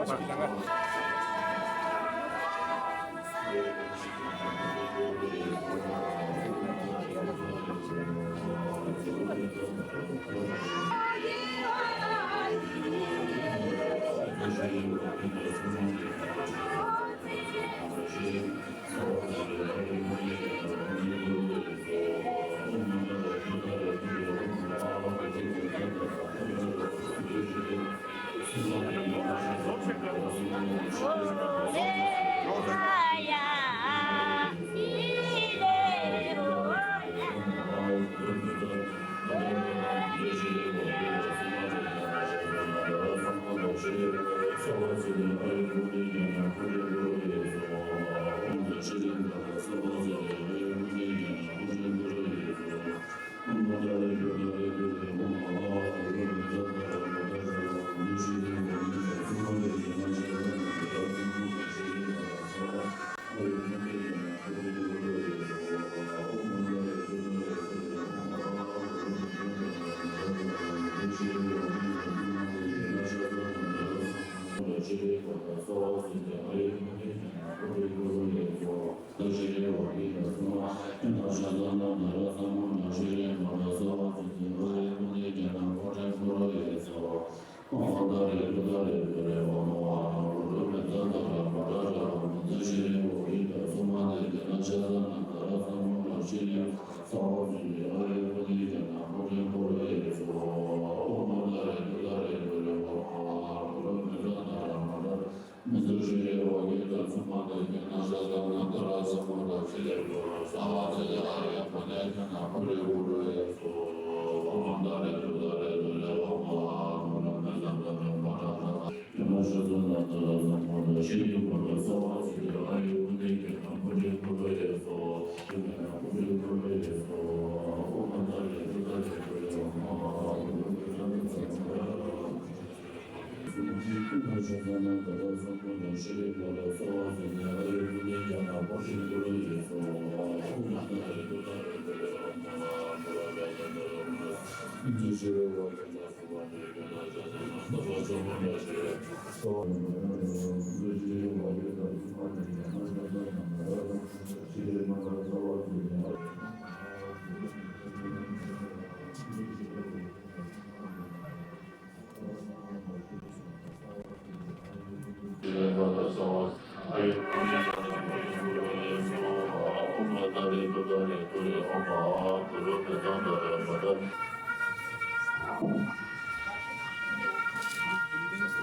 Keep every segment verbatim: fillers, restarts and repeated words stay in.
Buildings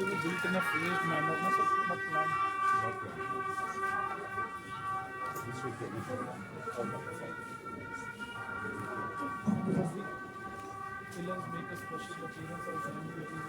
they were built in a phased manner, no, sir? Not planned. Not planned. This should be Pillars make a special appearance of January.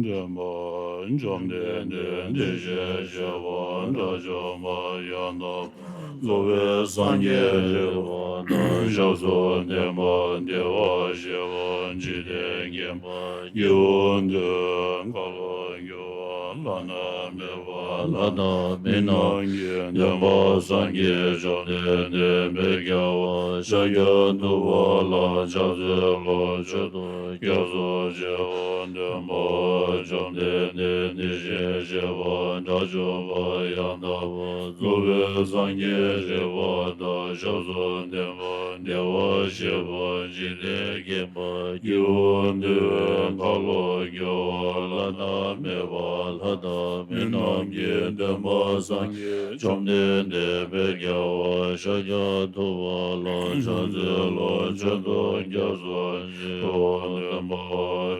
འདོན་པ། བཅོམ་ལྡན་འདས་དེ་བཞིན་གཤེགས་པ་དགྲ་བཅོམ་པ་ཡང་དག་པར་རྫོགས་པའི་སངས་རྒྱས་རིག་པ་དང་ཞབས་སུ་ལྡན་པ། བདེ་བར་གཤེགས་པ། འཇིག་རྟེན་མཁྱེན་པ། སྐྱེས་བུ་འདུལ་བའི་འཁོར་ལོ་སྒྱུར་བ། བླ་ན་མེད་པ། ལྷ་དང་མི་རྣམས་ཀྱི་འདོད་པ་སངས་རྒྱས་བཅོམ་ལྡན་འདས་དཔལ་རྒྱལ་བ་ཤཱཀྱ་ཐུབ་པ་ལ་ཕྱག་འཚལ་ལོ། མཆོད་དོ། སྐྱབས་སུ་མཆིའོ། འདོན་པ། བཅོམ་ལྡན་འདས་དེ་བཞིན་གཤེགས་པ་དགྲ་བཅོམ་པ་ཡང་དག་པར་རྫོགས་པའི་སངས་རྒྱས་རིག་པ་དང་ཞབས་སུ་ལྡན་པ། བདེ་བར་གཤེགས་པ། འཇིག་རྟེན་མཁྱེན་པ། སྐྱེས་བུ་འདུལ་བའི་འཁོར་ལོ་སྒྱུར་བ། བླ་ན་མེད་པ། ལྷ་དང་མི་རྣམས་ཀྱི་འདོད་པ་སངས་རྒྱས་བཅོམ་ལྡན་འདས་དཔལ་རྒྱལ་བ་ཤཱཀྱ་ཐུབ་པ་ལ་ཕྱག་འཚལ་ལོ། མཆོད་དོ། སྐྱབས་སུ་མཆིའོ། འདོན་པ།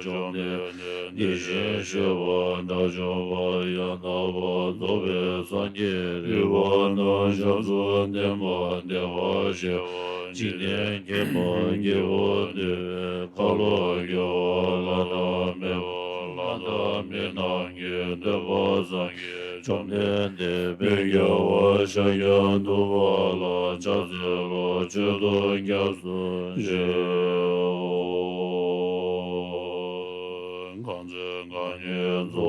བཅོམ་ལྡན་འདས་དེ་བཞིན་གཤེགས་པ་དགྲ་བཅོམ་པ་ཡང་དག་པར་རྫོགས་པའི་སངས་རྒྱས་རིག་པ་དང་ཞབས་སུ་ལྡན་པ། བདེ་བར་གཤེགས་པ། འཇིག་རྟེན་མཁྱེན་པ། སྐྱེས་བུ་འདུལ་བའི་འཁོར་ལོ་སྒྱུར་བ། བླ་ན་མེད་པ། ལྷ་དང་མི་རྣམས་ཀྱི་འདོད་པ་སངས་རྒྱས་བཅོམ་ལྡན་འདས་དཔལ་རྒྱལ་བ་ཤཱཀྱ་ཐུབ་པ་ལ་ཕྱག་འཚལ་ལོ། མཆོད་དོ། སྐྱབས་སུ་མཆིའོ། གང་ཚེ་རྐང་གཉིས་གཙོ་བོ་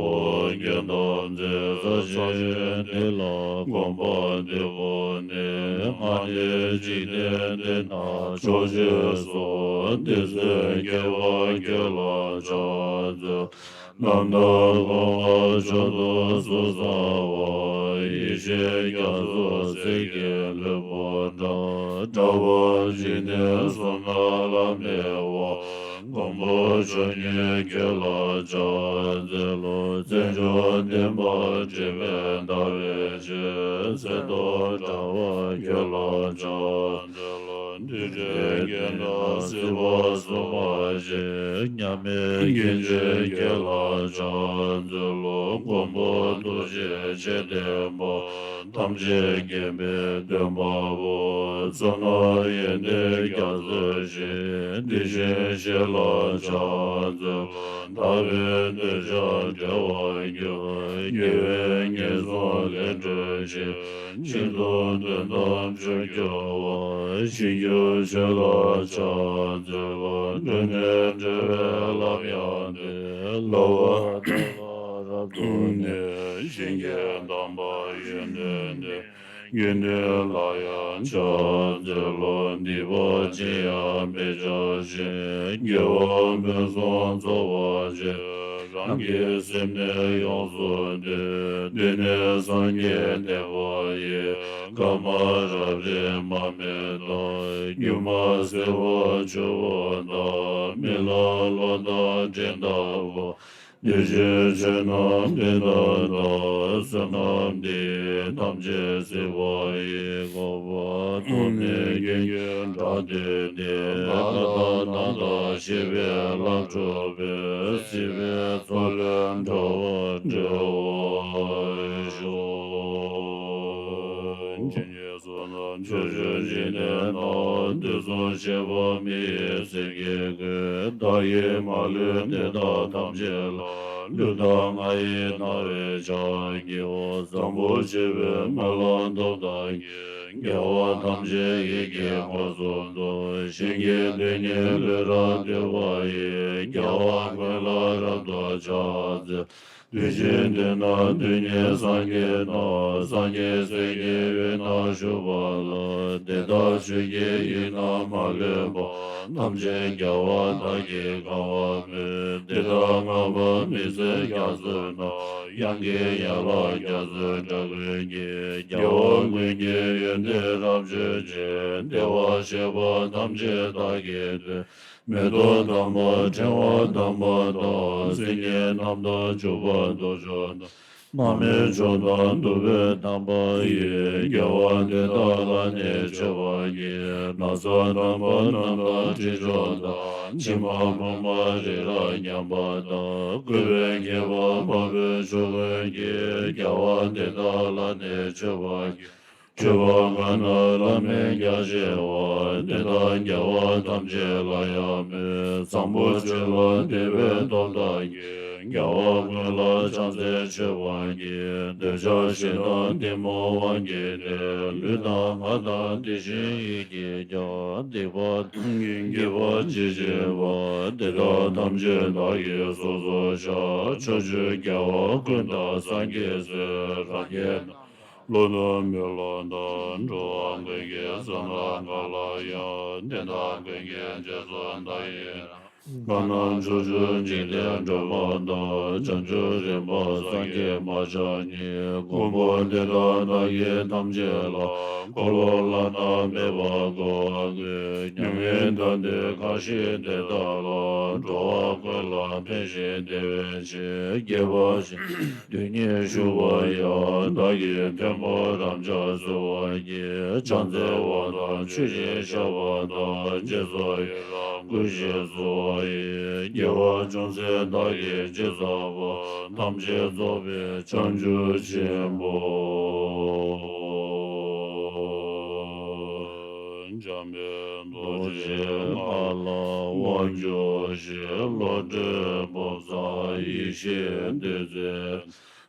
རྒྱན་དུ་མཛད། ས་གཞི་འདི་ལ་གོམ་པ་བདུན་པོ་ནི། སྔར་ནི་འཇིག་རྟེན་འདི་ན་ཕྱོགས་བཅུ་སོགས། འདི་ཚེ་བསྐལ་པ་ཁྱོད་ལ་ཕྱག་འཚལ། རྣམ་དག་འཁོར་བ་མཆོག་ཏུ་སོ་སོར་བ། ཡེ་ཤེས་རྒྱ་མཚོ་གསེར་གྱི་ལྷུན་པོ་འདྲ། འདྲ་བར་འཇིག་རྟེན་གསུམ་ན་བླ་མེད་པ། མགོན་པོ་མཆོག་བརྙེས་ཁྱོད་ལ་ཕྱག་འཚལ་ལོ། མཚན་མཆོག་ལྡན་པ་དྲི་མེད་ཟླ་བའི་ཆོས། མཚན་རྟོག་འདྲ་བ་ཁྱོད་ལ་ཕྱག་འཚལ་ལོ། འདི་འདྲའི་རྒྱན་དང་སྲིད་པ་སྲུང་བར་བྱེད། མཉམ་མེད་མཁྱེན་ཅན་ཁྱེད་ལ་ཕྱག་འཚལ་ལོ། མགོན་པོ་ཐུགས་རྗེ་ཆེ་ལྡན་པ། ཐམས་ཅད་མཁྱེན་པའི་སྟོན་པ་པོ། བསོད་ནམས་ཡོན་ཏན་རྒྱ་མཚོའི་གཞི། དེ་བཞིན་གཤེགས་ལ་ཕྱག་འཚལ་ལོ། དག་པའི་འདོད་ཆགས་བྲལ་བར་འགྱུར། དགེ་བས་ངན་སོང་ལས་སྒྲོལ་ཕྱིར། ཤིན་ཏུ་དོན་དམ་ཆོས་སྐྱོང་བ། ཞིང་སྐྱོང་ཆོས་ལ་ཕྱག་འཚལ་ལོ། འགྲོ་ནས་འབྲེལ་བའི་ལམ་ཡང་སྟོན། ལོག་པར་ལྟ་བ་རབ་བཏུལ་ནས། ཞིང་གི་དམ་པ་ཡོན་ཏན་ལྡན། དགེ་འདུན་ལ་ཡང་ཕྱག་འཚལ་ལོ། སྡིག་པ་ཅི་ཡང་མི་བྱ་ཞིང་། དགེ་བ་ཕུན་སུམ་ཚོགས་པར་སྤྱད། རང་གི་སེམས་ནི་ཡོངས་སུ་འདུལ། འདི་ནི་སངས་རྒྱས་བསྟན་པ་ཡི། བླ་མ་རབ་རིམ་མར་མེ་མཐའ། སྒྱུ་མ་སེལ་བ་ཆེན་པོ་དང་། མི་ལ་ལོ་ཟླ་སྤྲིན་ལྟ་བུ། འདི་ཕྱིར་ཆོས་རྣམས་འདི་ལྟར་བསྟན། བསོད་ནམས་འདི་ཡིས་ཐམས་ཅད་གཟིགས་པ་ཡི། འགོག་པ་ཐོབ་ནས་སྐྱེ་རྒྱུའི་སྒྲ་དོན་ཏེ། ད་ལྟ་ནམ་དུ་ཤེས་པས་ལམ་འགྲོ་བའི། སྲིད་པའི་མཚོ་ལས་འགྲོ་བ་སྒྲོལ་བར་ཤོག། བསོད་ནམས་ཕྱོགས་བཅུར་འཇིག་རྟེན་ན། དུས་གསུམ་གཤེགས་པ་མི་ཡི་སེང་གེ་ཀུན། བདག་གིས་མ་ལུས་དེ་དག་ཐམས་ཅད་ལ། ལུས་དང་ངག་ཡིད་རྣ་བའི་ཕྱག་བགྱིའོ། བཟང་པོ་སྤྱོད་པའི་སྨོན་ལམ་སྟོབས་དང་བརྒྱུད། དགེ་བ་ཐམས་ཅད་ཡིད་ཀྱིས་མངོན་སུམ་དུ། ཞིང་གི་རྡུལ་སྙེད་ལུས་རབ་བཏུད་པ་ཡིས། རྒྱལ་བ་ཀུན་ལ་རབ་ཏུ་ཕྱག་འཚལ། དུས་གཅིག་འདི་ན་དུས་གཉིས་སངས་རྒྱས་རྣམས། སངས་རྒྱས་སྲས་ཀྱི་དབུས་ན་བཞུགས་པ་ལ། དེ་དག་ཆོས་ཀྱི་དབྱིངས་རྣམས་མ་ལུས་པ། ཐམས་ཅད་རྒྱལ་བ་དག་གིས་གང་བར་མོས། དེ་དག་བསྔགས་པ་མི་ཟད་རྒྱ་མཚོ་རྣམས། དབྱངས་ཀྱི་ཡན་ལག་རྒྱ་མཚོའི་སྒྲ་ཀུན་གྱིས། རྒྱལ་བ་ཀུན་གྱི་ཡོན་ཏན་རབ་བརྗོད་ཅིང་། བདེ་བར་གཤེགས་པ་ཐམས་ཅད་བདག་གིས་བསྟོད། མེ་ཏོག་དམ་པ་ཕྲེང་བ་དམ་པ་དང་། སིལ་སྙན་རྣམས་དང་བྱུག་པ་དུར་ཁྲོད་དང་། མར་མེ་མཆོག་དང་བདུག་སྤོས་དམ་པ་ཡིས། རྒྱལ་བ་དེ་དག་ལ་ནི་མཆོད་པར་བགྱི། ན་བཟའ་དམ་པ་རྣམས་དང་དྲི་མཆོག་དང་། ཕྱེ་མ་ཕུར་མ་རི་རབ་མཉམ་པ་དང་། བཀོད་པས་ཁྱད་པར་འཕགས་པའི་མཆོག་ཀུན་གྱིས། རྒྱལ་བ་དེ་དག་ལ་ནི་མཆོད་པར་བགྱི། མཆོད་པ་གང་རྣམས་བླ་མེད་རྒྱ་ཆེ་བ། དེ་དག་རྒྱལ་བ་ཐམས་ཅད་ལ་ཡང་མོས། བཟང་པོ་སྤྱོད་ལ་དད་པའི་སྟོབས་དང་བརྒྱུད། རྒྱལ་བ་ཀུན་ལ་ཕྱག་འཚལ་མཆོད་པར་བགྱི། འདོད་ཆགས་ཞེ་སྡང་གཏི་མུག་དབང་གིས་བདེ། ལུས་དང་ངག་དང་དེ་བཞིན་ཡིད་ཀྱིས་ཀྱང་། སྡིག་པ་ཐམས་ཀྱང་བགྱིས་པ་ཇི་བཞིན་པ། དེ་དག་ཐམས་ཅད་བདག་གིས་སོ་སོར་བཤགས། ཕྱོགས་བཅུའི་རྒྱལ་བ་ཀུན་དང་སངས་རྒྱས་སྲས། རང་རྒྱལ་རྣམས་ལ་ལོ་ཟླ་མེ་ལོང་དང་། འགྲོ་བ་ཀུན་གྱི་བསོད་ནམས་གང་ལ་ཡང་། དེ་དག་ཀུན་གྱི་རྗེས་སུ་བདག་ཡི་རང་། བསོད་ནམས་ཕྱོགས་བཅུར་འཇིག་རྟེན་སྒྲོན་མ་དང་། བྱང་ཆུབ་རིམ་པ་སངས་རྒྱས་མ་ཆགས་གཉིས། མགོན་པོ་དེ་དག་བདག་གིས་ཐམས་ཅད་ལ། འཁོར་ལོ་བླ་ན་མེད་པ་བསྐོར་བར་བསྐུལ། མྱ་ངན་འདའ་འདོད་གང་ཞིག་དེ་དག་ལ། འགྲོ་བ་ཀུན་ལ་ཕན་ཞིང་བདེ་བའི་ཕྱིར། དགྱེས་པ་བཞིན་དུ་ཉིད་ཞུ་བ་ཡང་། བདག་གིས་མཐོན་པོ་རབ་འབྱམས་གསོལ་བར་བགྱི། ཕྱག་འཚལ་བ་དང་མཆོད་ཅིང་བཤགས་པ་དང་། རྗེས་སུ་ཡི་རང་བསྐུལ་ཞིང་གསོལ་བ་ཡི། དགེ་བ་ཅུང་ཟད་བདག་གིས་ཅི་བསགས་པ། ཐམས་ཅད་རྫོགས་པའི་བྱང་ཆུབ་ཆེན་པོ། འཇམ་དཔལ་རྡོ་རྗེ་ལྔ་ལ་དབང་བསྒྱུར་ཞིང་། བློ་གྲོས་སྤོབས་མཛངས་ཡེ་ཤེས་བདུད་རྩིའི།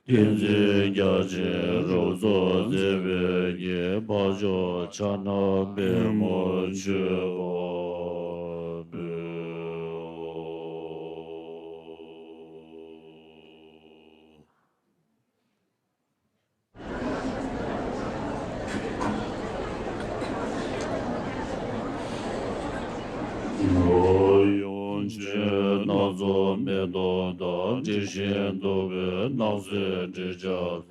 ཏིང་འཛིན་རྒྱ་ཆེན་རབ་རྫོགས་མཛད་པའི་རྒྱན། འཕགས་མཆོག་ཕྱག་ན་པདྨོ་མཆོད་པར་འབུལ། ཡོན་ཆབ་སྣ་ཚོགས་མེ་ཏོག་དང་། དྲི་ཞིམ་བདུག་སྤོས་སྣང་གསོས་དྲི་ཆབ།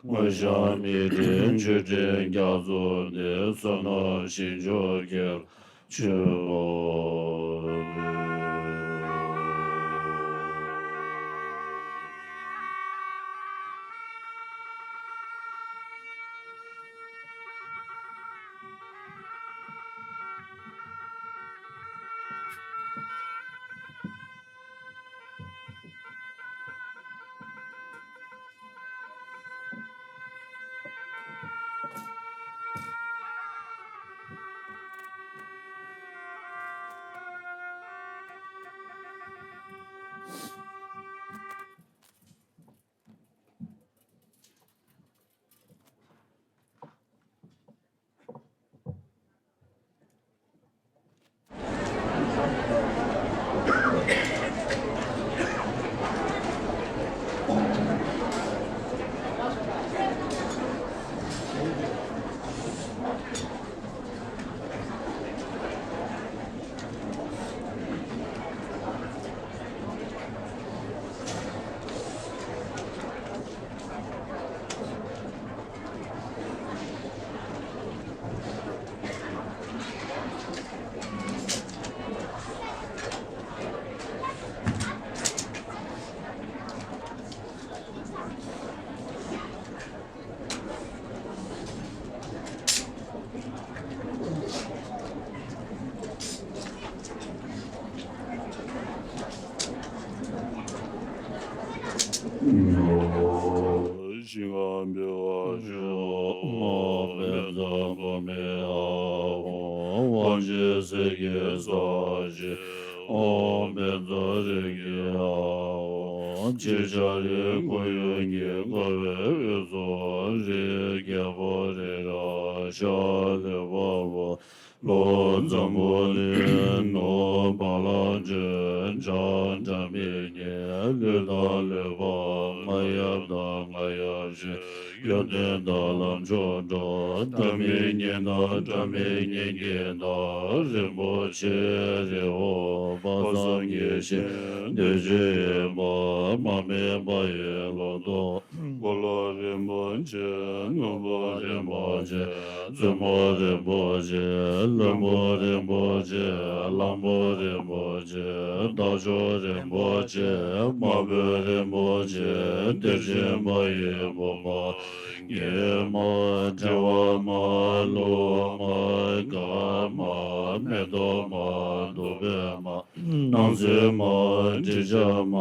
མངོན་ཤེས་མི་ལྡན་མཆོད་སྤྲིན་རྒྱ་མཚོ་འདི། བསོད་ནམས་ཞིང་མཆོག་ཁྱེད་ལ་མཆོད་པར་འབུལ། ཞིང་ཁམས་བེ་བ་ཆུ་བོ་བེ་ཙ་གོ་མེ་ཨ་ཧོ། དབང་ཆེན་སེང་གེ་ས་གཞི་ཨོ་བེ་ཙ་རི་གི་ཨ་ཧོ། ཅི་ཆ་རི་ཁོར་ཡུག་གི་འཁོར་བའི་དབུས་སུ་རི་རྒྱལ་པོ་རི་རབ་ཤ་ལུས་འཕགས་པོ། ལྷོ་འཛམ་བུ་གླིང་ནུབ་བ་ལང་སྤྱོད། བྱང་སྒྲ་མི་སྙན་ལུས་དང་ལུས་འཕགས། རྔ་ཡབ་དང་རྔ་ཡབ་གཞན། ཡོན་ཏན་དང་ལམ་མཆོག་འགྲོ། སྒྲ་མི་སྙན་དང་སྒྲ་མི་སྙན་གྱི་བདག་རིན་པོ་ཆེ་རི་བོ་དཔག་བསམ་གྱི་ཞིང་། འདུས་བྱས་ཡོད་པ་མ་དམིགས་པ་ཡི་ལོ་ཏོག་འཁོར་ལོ་རིན་པོ་ཆེ། ནོར་བུ་རིན་པོ་ཆེ། བཙུན་མོ་རིན་པོ་ཆེ། བློན་པོ་རིན་པོ་ཆེ། གླང་པོ་རིན་པོ་ཆེ། རྟ་མཆོག་རིན་པོ་ཆེ། དམར་པོ་རིན་པོ་ཆེ། གཏེར་ཆེན་མ་ཡི་བུ་མོ། ཉི་མ་དྲི་བ་མ་ལུ་མ་དཀར་མ་མེ་ཏོག་མ་བདུག་སྤོས་མ། སྣང་སྲིད་མ་དྲི་ཆབ་མ།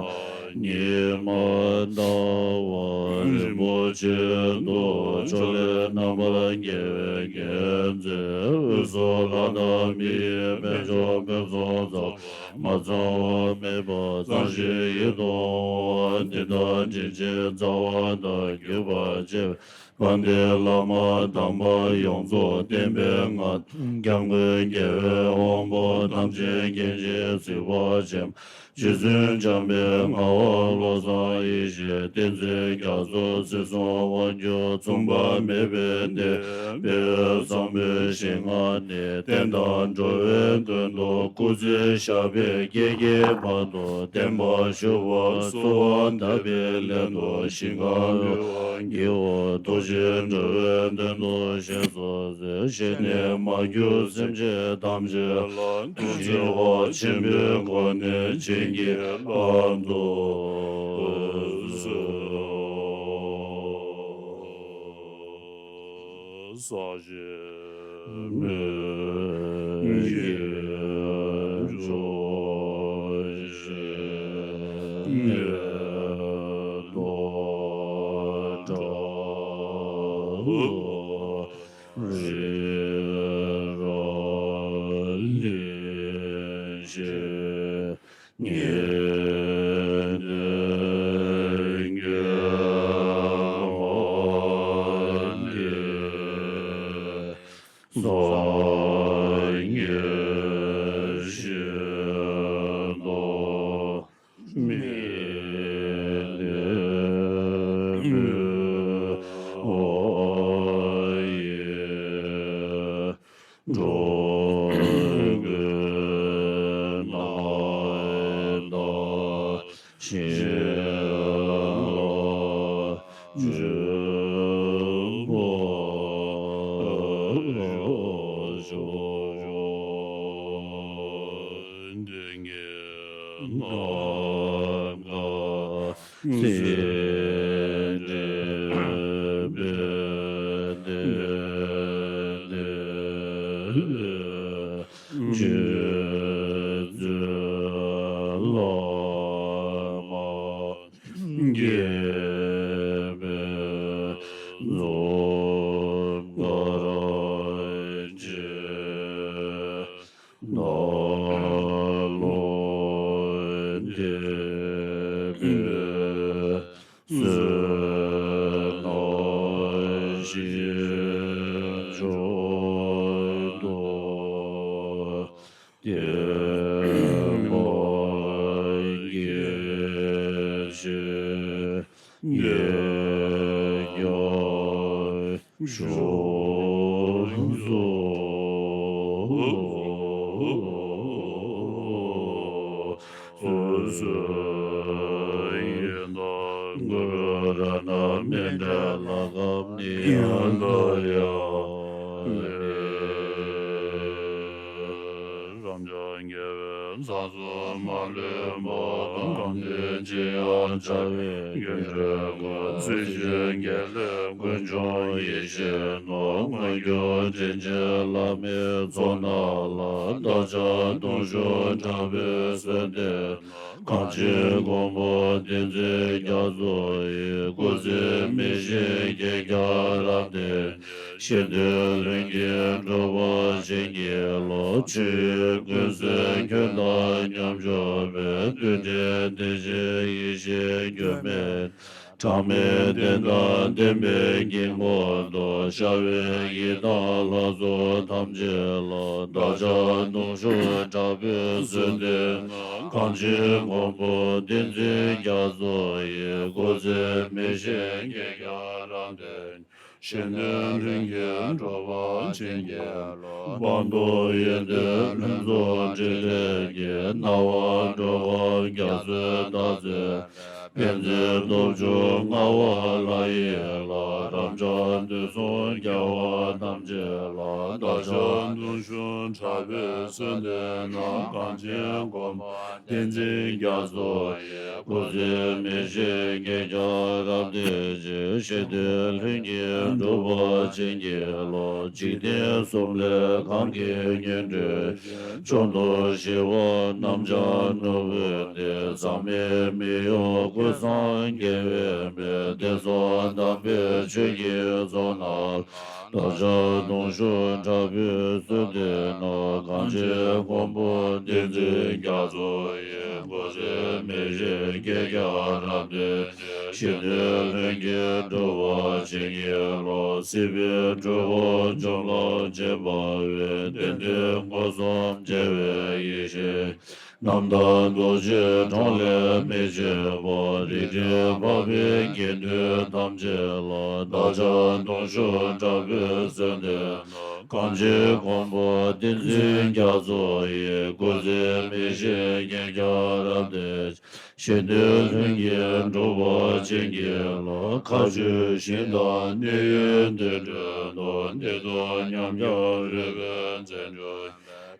ཉི་མ་ཟླ་བ་རིན་པོ་ཆེ་དུ། ཕྱོགས་ལས་རྣམ་པར་རྒྱལ་བའི་རྒྱལ་མཚན། དབུས་སུ་ལྷ་དང་མིའི་དཔལ་འབྱོར་ཕུན་སུམ་ཚོགས། མ་ཚང་བ་མེད་པ་གཙང་ཞིང་ཡིད་དུ་འོང་བ། འདི་དག་དྲིན་ཅན་རྩ་བ་དང་བརྒྱུད་པར་བཅས། དཔལ་ལྡན་བླ་མ་དམ་པ་ཡོངས་རྫོགས་བསྟན་པའི་མངའ། སྐྱབས་མགོན་རྒྱལ་བའི་དབང་པོ་ཐམས་ཅད་མཁྱེན་ཅིང་གཟིགས་པར་བྱེད། རྗེ་བཙུན་འཇམ་དཔལ་ངག་དབང་བློ་བཟང་ཡེ་ཤེས། བསྟན་འཛིན་རྒྱ་མཚོ་སྲིད་གསུམ་དབང་ཕྱུག་མཚུངས་པ་མེད་པའི་བསྟན་པའི་བཟང་པོའི་ཞིང་ཁམས་ནས། བསྟན་དང་འགྲོ་བའི་དོན་དུ་སྐུ་ཚེ་ཞབས་པད་བསྐལ་བརྒྱའི་བར་དུ་བརྟན་པར་བཞུགས་པར་གསོལ་བ་འདེབས་པའི་སླད་དུ་ཞིང་ཁམས་ལུས་འཕགས་ཀྱི་འོག་ཐུགས་རྗེས་འགྲོ་བའི་དོན་དུ་གཤེགས་སུ་གསོལ། གཞན་ནས་མ་གྱུར་སེམས་ཅན་ཐམས་ཅད་ལ། ཐུགས་རྗེ་བ་ཆེན་པོའི་སྒོ་ནས་བྱིན་གྱིས་བརླབ་ཏུ་གསོལ། ས་གཞི་མེ་ཡི་ཇོ་ཞེས་ནས་དོ་དྲག་རི་རབ་གླིང་བཞི་ཉི་ཟླའི་འགྱུར་བ་འདི། སངས་རྒྱས་ཤིང་ཏོག་མི་ལས་འབུལ་བ་ཡི། འགྲོ་ཀུན་རྣམ་དག་ཞིང་ལ་འཇུག་པར་ཤོག། ལྡན་གྱི་རྣམ་དག་སེར་སྐྱའི་པད་ཟླའི་སྤྱན་གཟིགས་བླ་མ་དགྱེས་པའི་འཛུམ་དཀར་ཅན། ནཱ་རོ་དྷེ་བའི་བསོད་ནམས་ཞིང་མཆོག་ཏུ། བསྟན་པ་རྒྱས་ཤིང་རྒྱས་ཀྱང་ཕྱོགས་སུ་སོ་སོའི་ཡི་དམ་གུ་རུ་རཏྣ་མཎྜལ་ལ་ཀ་མནི་ཡ་ཏ་ཡ། རབ་འབྱམས་རྒྱལ་བའི་ཚོགས་གཙོ་ མ་ལུས་པ་དང་གང་འདུལ་ཅི་ཡང་བྱ་བའི་རྒྱུ་འབྲས་ཀུན། སྲིད་ཞིའི་དགེ་ལེགས་ཀུན་འབྱུང་ཡེ་ཤེས་སྣང་། མངོན་གྱུར་དྲིན་ཅན་བླ་མའི་ཚོགས་རྣམས་ལ། བདག་ཅག་གདུང་ཤུགས་དྲག་པོས་གསོལ་འདེབས་ན། གངས་ཅན་མགོན་པོ་བསྟན་འཛིན་རྒྱ་མཚོ་ཡི། སྐུ་ཚེ་མི་ཤིགས་རྒྱལ་ཁྱབ་རབ་བརྟན། གཞན་དོན་ལྷུན་གྱིས་འགྲུབ་པར་བྱིན་གྱིས་རློབས། ཆོས་ཀུན་སེལ་ཁྱོད་དང་མཉམ་བཞུགས་པའི། འདུས་བྱས་བདེ་ཆེན་ཡེ་ཤེས་འགྱུར་མེད། གྲངས་མེད་བདེན་དང་ལྡན་པའི་དཀྱིལ་འཁོར་དུ། ཤར་བའི་ཡི་དམ་ལྷ་ཚོགས་ཐམས་ཅད་ལ། བདག་ཅག་གདུང་ཤུགས་དྲག་པོས་གསོལ་འདེབས་ན། གངས་ཅན་མགོན་པོ་བསྟན་འཛིན་རྒྱ་མཚོ་ཡི། སྐུ་ཚེ་མི་ཤིགས་རྒྱལ་ཁྱབ་རབ་བརྟན། གཞན་དོན་ལྷུན་གྱིས་འགྲུབ་པར་བྱིན་གྱིས་རློབས། སྤངས་རྟོགས་ཡོན་ཏན་ལྷུན་རྫོགས་ཕྲིན་ལས་ཀྱི། སྣང་བ་འགྲོ་ཀུན་རྒྱ་མཚོའི་བདག་འཛིན། དཔལ་ལྡན་སྟོབས་བཅུ་མངའ་བ་ལྷ་ཡི་ལྷ། རབ་འབྱམས་དུས་གསུམ་རྒྱལ་བ་ཐམས་ཅད་ལ། བདག་ཅག་གདུང་ཤུགས་དྲག་པོས་གསོལ་འདེབས་ན། གངས་ཅན་མགོན་པོ་བསྟན་འཛིན་རྒྱ་མཚོ་ཡི། སྐུ་ཚེ་མི་ཤིགས་རྒྱལ་ཁྱབ་རབ་བརྟན་ཅིང་། གཞན་དོན་ལྷུན་གྱིས་འགྲུབ་པར་བྱིན་གྱིས་རློབས། འཇིག་རྟེན་གསུམ་ལས་གང་གིས་ཉོན་སྤྲུལ་ཞིང་། བཅོམ་ལྡན་ཞི་བ་རྣམ་བྱང་ནོར་བུ་འདི། ཟག་མེད་མི་གཡོ་ཀུན་བཟང་རྒྱལ་བའི་དཔལ། བསྟན་སྲུང་དམ་པའི་ཆོས་ཀྱི་ཚོགས་རྣམས་ལ། བདག་ཅག་གདུང་ཤུགས་དྲག་པོས་གསོལ་འདེབས་ན། གངས་ཅན་མགོན་པོ་བསྟན་འཛིན་རྒྱ་མཚོ་ཡི། སྐུ་ཚེ་མི་ཤིགས་རྒྱལ་ཁྱབ་རབ་བརྟན། གཞན་དོན་ལྷུན་གྱིས་འགྲུབ་པར་བྱིན་གྱིས་རློབས། སྲིད་པའི་འཁྲུལ་འཁོར་འཇོམས་ལ་བྱེད་པ་བའི། བདེན་དོན་སྒོ་གསུམ་རྒྱལ་བའི་ཡེ་ཤེས། རྣམ་དག་རྡོ་རྗེའི་གྲངས་ལས་མི་ཆད་པ། རིག་འཛིན་འཕགས་པའི་དགེ་འདུན་ཐམས་ཅད་ལ། བདག་ཅག་གདུང་ཤུགས་དྲག་པོས་གསོལ་འདེབས་ན། གངས་ཅན་མགོན་པོ་བསྟན་འཛིན་རྒྱ་མཚོ་ཡི། སྐུ་ཚེ་མི་ཤིགས་རྒྱལ་ཁྱབ་རབ་བརྟན། གཞན་དོན་ལྷུན་གྱིས་འགྲུབ་པར་བྱིན་གྱིས་རློབས། མཁའ་སྤྱོད་ཞིང་དང་གནས་ཡུལ་འདིར་འགྲོ་དོན། བདེ་སྟོང་ཉམས་བཞག་རོལ་པའི་རྩེར་འགྲོ།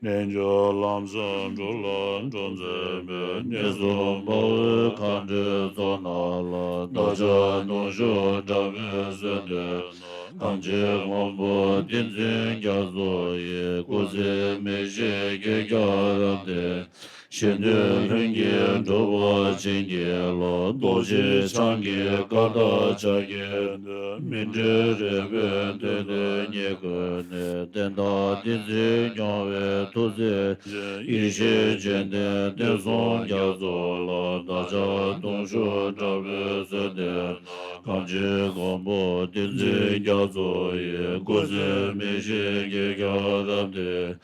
རྣལ་འབྱོར་ལམ་ཟབ་འགྲོ་ལ་འགྲོ་མཛད་པའི། གནས་གསུམ་དཔའ་བོའི་མཁའ་འགྲོའི་ཚོགས་རྣམས་ལ། བདག་ཅག་གདུང་ཤུགས་དྲག་པོས་གསོལ་འདེབས་ན། གངས་ཅན་མགོན་པོ་བསྟན་འཛིན་རྒྱ་མཚོ་ཡི། སྐུ་ཚེ་མི་ཤིགས་རྒྱལ་ཁྱབ་རབ་བརྟན། གཞན་དོན་ལྷུན་གྱིས་འགྲུབ་པར་བྱིན་གྱིས་རློབས། རྡོ་རྗེ་འཆང་གི་བཀའ་དང་ཕྱག་རྒྱའི་མཐུས། སྨིན་གྲོལ་རོལ་པའི་མདུན་དུ་ཉིད་བཀོད་ནས། བསྟན་དང་བསྟན་འཛིན་སྐྱོང་བའི་ཐུགས་བརྩེ་ཆེ། ཡེ་ཤེས་སྤྱན་ལྡན་བསྟན་སྲུང་རྒྱ་མཚོ་ལ། བདག་ཅག་གདུང་ཤུགས་དྲག་པོས་གསོལ་འདེབས་ན། གངས་ཅན་མགོན་པོ་བསྟན་འཛིན་རྒྱ་མཚོ་ཡི། སྐུ་ཚེ་མི་ཤིགས་རྒྱལ་ཁྱབ་རབ་བརྟན།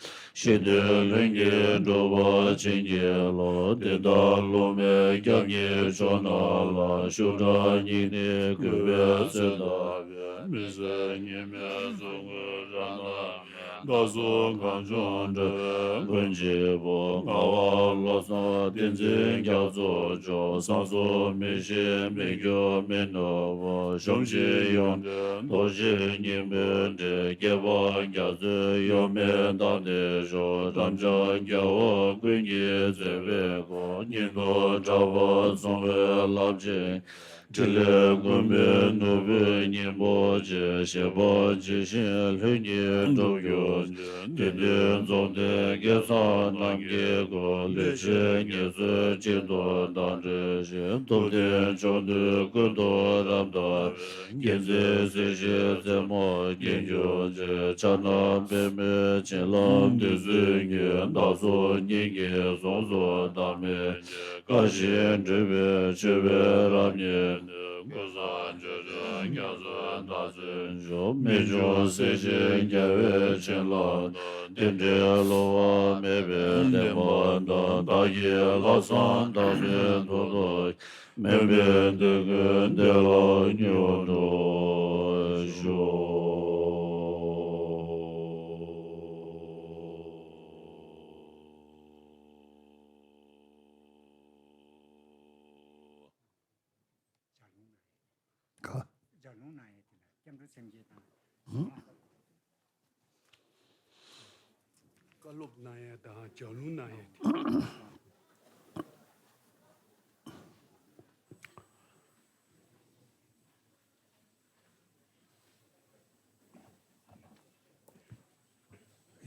གཞན་དོན་ལྷུན་གྱིས་འགྲུབ་པར་བྱིན་གྱིས་རློབས། དེ་ལྟར་སློབ་མའི་སྐྱབས་ཀྱི་མཆོག་རྣམས་ལ། ཤུགས་དྲག་སྙིང་ནས་གུས་པས་གསོལ་བ་འདེབས། མི་ཟད་ཉི་མའི་གཟུགས་སྐུ་རབ་རྣམས་ལྡན། བདག་སོགས་གངས་ལྗོངས་འགྲོ་བའི་མགོན་གཅིག་པུ། ངག་དབང་བློ་བཟང་བསྟན་འཛིན་རྒྱ་མཚོ་མཆོག། བསམ་སོགས་མི་ཤེས་མི་འགྱུར་མི་ནུབ་པ། གཞོམ་གཞིག་ཡོན་ཏན་རྡོ་རྗེ་སྙིང་པོའི་འབྲས། བསྐལ་པ་རྒྱ་མཚོའི་གཡོ་མེད་གཏམས་ཏེ་བཞུགས། རབ་འབྱམས་རྒྱལ་བ་ཀུན་གྱི་མཛད་པའི་སྐུ། སྙིང་ཐུབ་གྲགས་པ་གསུང་བའི་རླབས་ཆེན། ཕྲིན་ལས་ཀུན་འབུལ་ནོར་བུའི་སྙིང་པོ་ཆེ། བཞེད་པ་ཇི་བཞིན་ལྷུན་གྱིས་འགྲུབ་གྱུར་ཅིག། བདུད་འདུལ་འཛུམ་བསྟན་སྐལ་བཟང་རྣམས་ཀྱི་སྐུ། ལེགས་བཤད་ངེས་སོ་ཅན་དུ་བདག་འདྲེན་ཞིང་། ཐུབ་བསྟན་ཕྱོགས་དུས་ཀུན་ཏུ་རབ་དར་བའི། མཁྱེན་བརྩེ་སྲིད་ཞིའི་རྩེ་མོར་བརྒྱན་གྱུར་ཅིག། ཕྱག་ན་པདྨོས་བྱིན་རླབས་བདུད་རྩིའི་རྒྱུན། བདག་སོགས་སྙིང་གི་གཟུངས་སུ་བདག་མེད་ཅིང་། དགའ་བཞིན་སྤྲུལ་པའི་མཆོད་པའི་རབ་བརྙེས་ནས། ཀུན་བཟང་སྤྱོད་འཇུག་རྒྱ་མཚོའི་བདག་འཛིན་མཆོག། རྨད་བྱུང་སྲས་ཆེན་རྒྱལ་བའི་བྱིན་རླབས་དང་། རྟེན་འབྲེལ་བསླུ་བ་མེད་པའི་བདེན་པ་དང་། བདག་གི་ལྷག་བསམ་དག་པའི་མཐུ་སྟོབས་ཀྱིས། དམན་པའི་འདོད་དགུའི་བདེ་བླག་མྱུར་འགྲུབ་ཤོག། ག་ལ། ལྕགས་ལུང་ནང་ཡ་དེ་ལ་སྐྱབས་འགྲོ་སེམས་བསྐྱེད་དང་། བཀའ་སློབ་གནང་ཡ་དང་ལྕགས་ལུང་གནང་ཡ་དེ།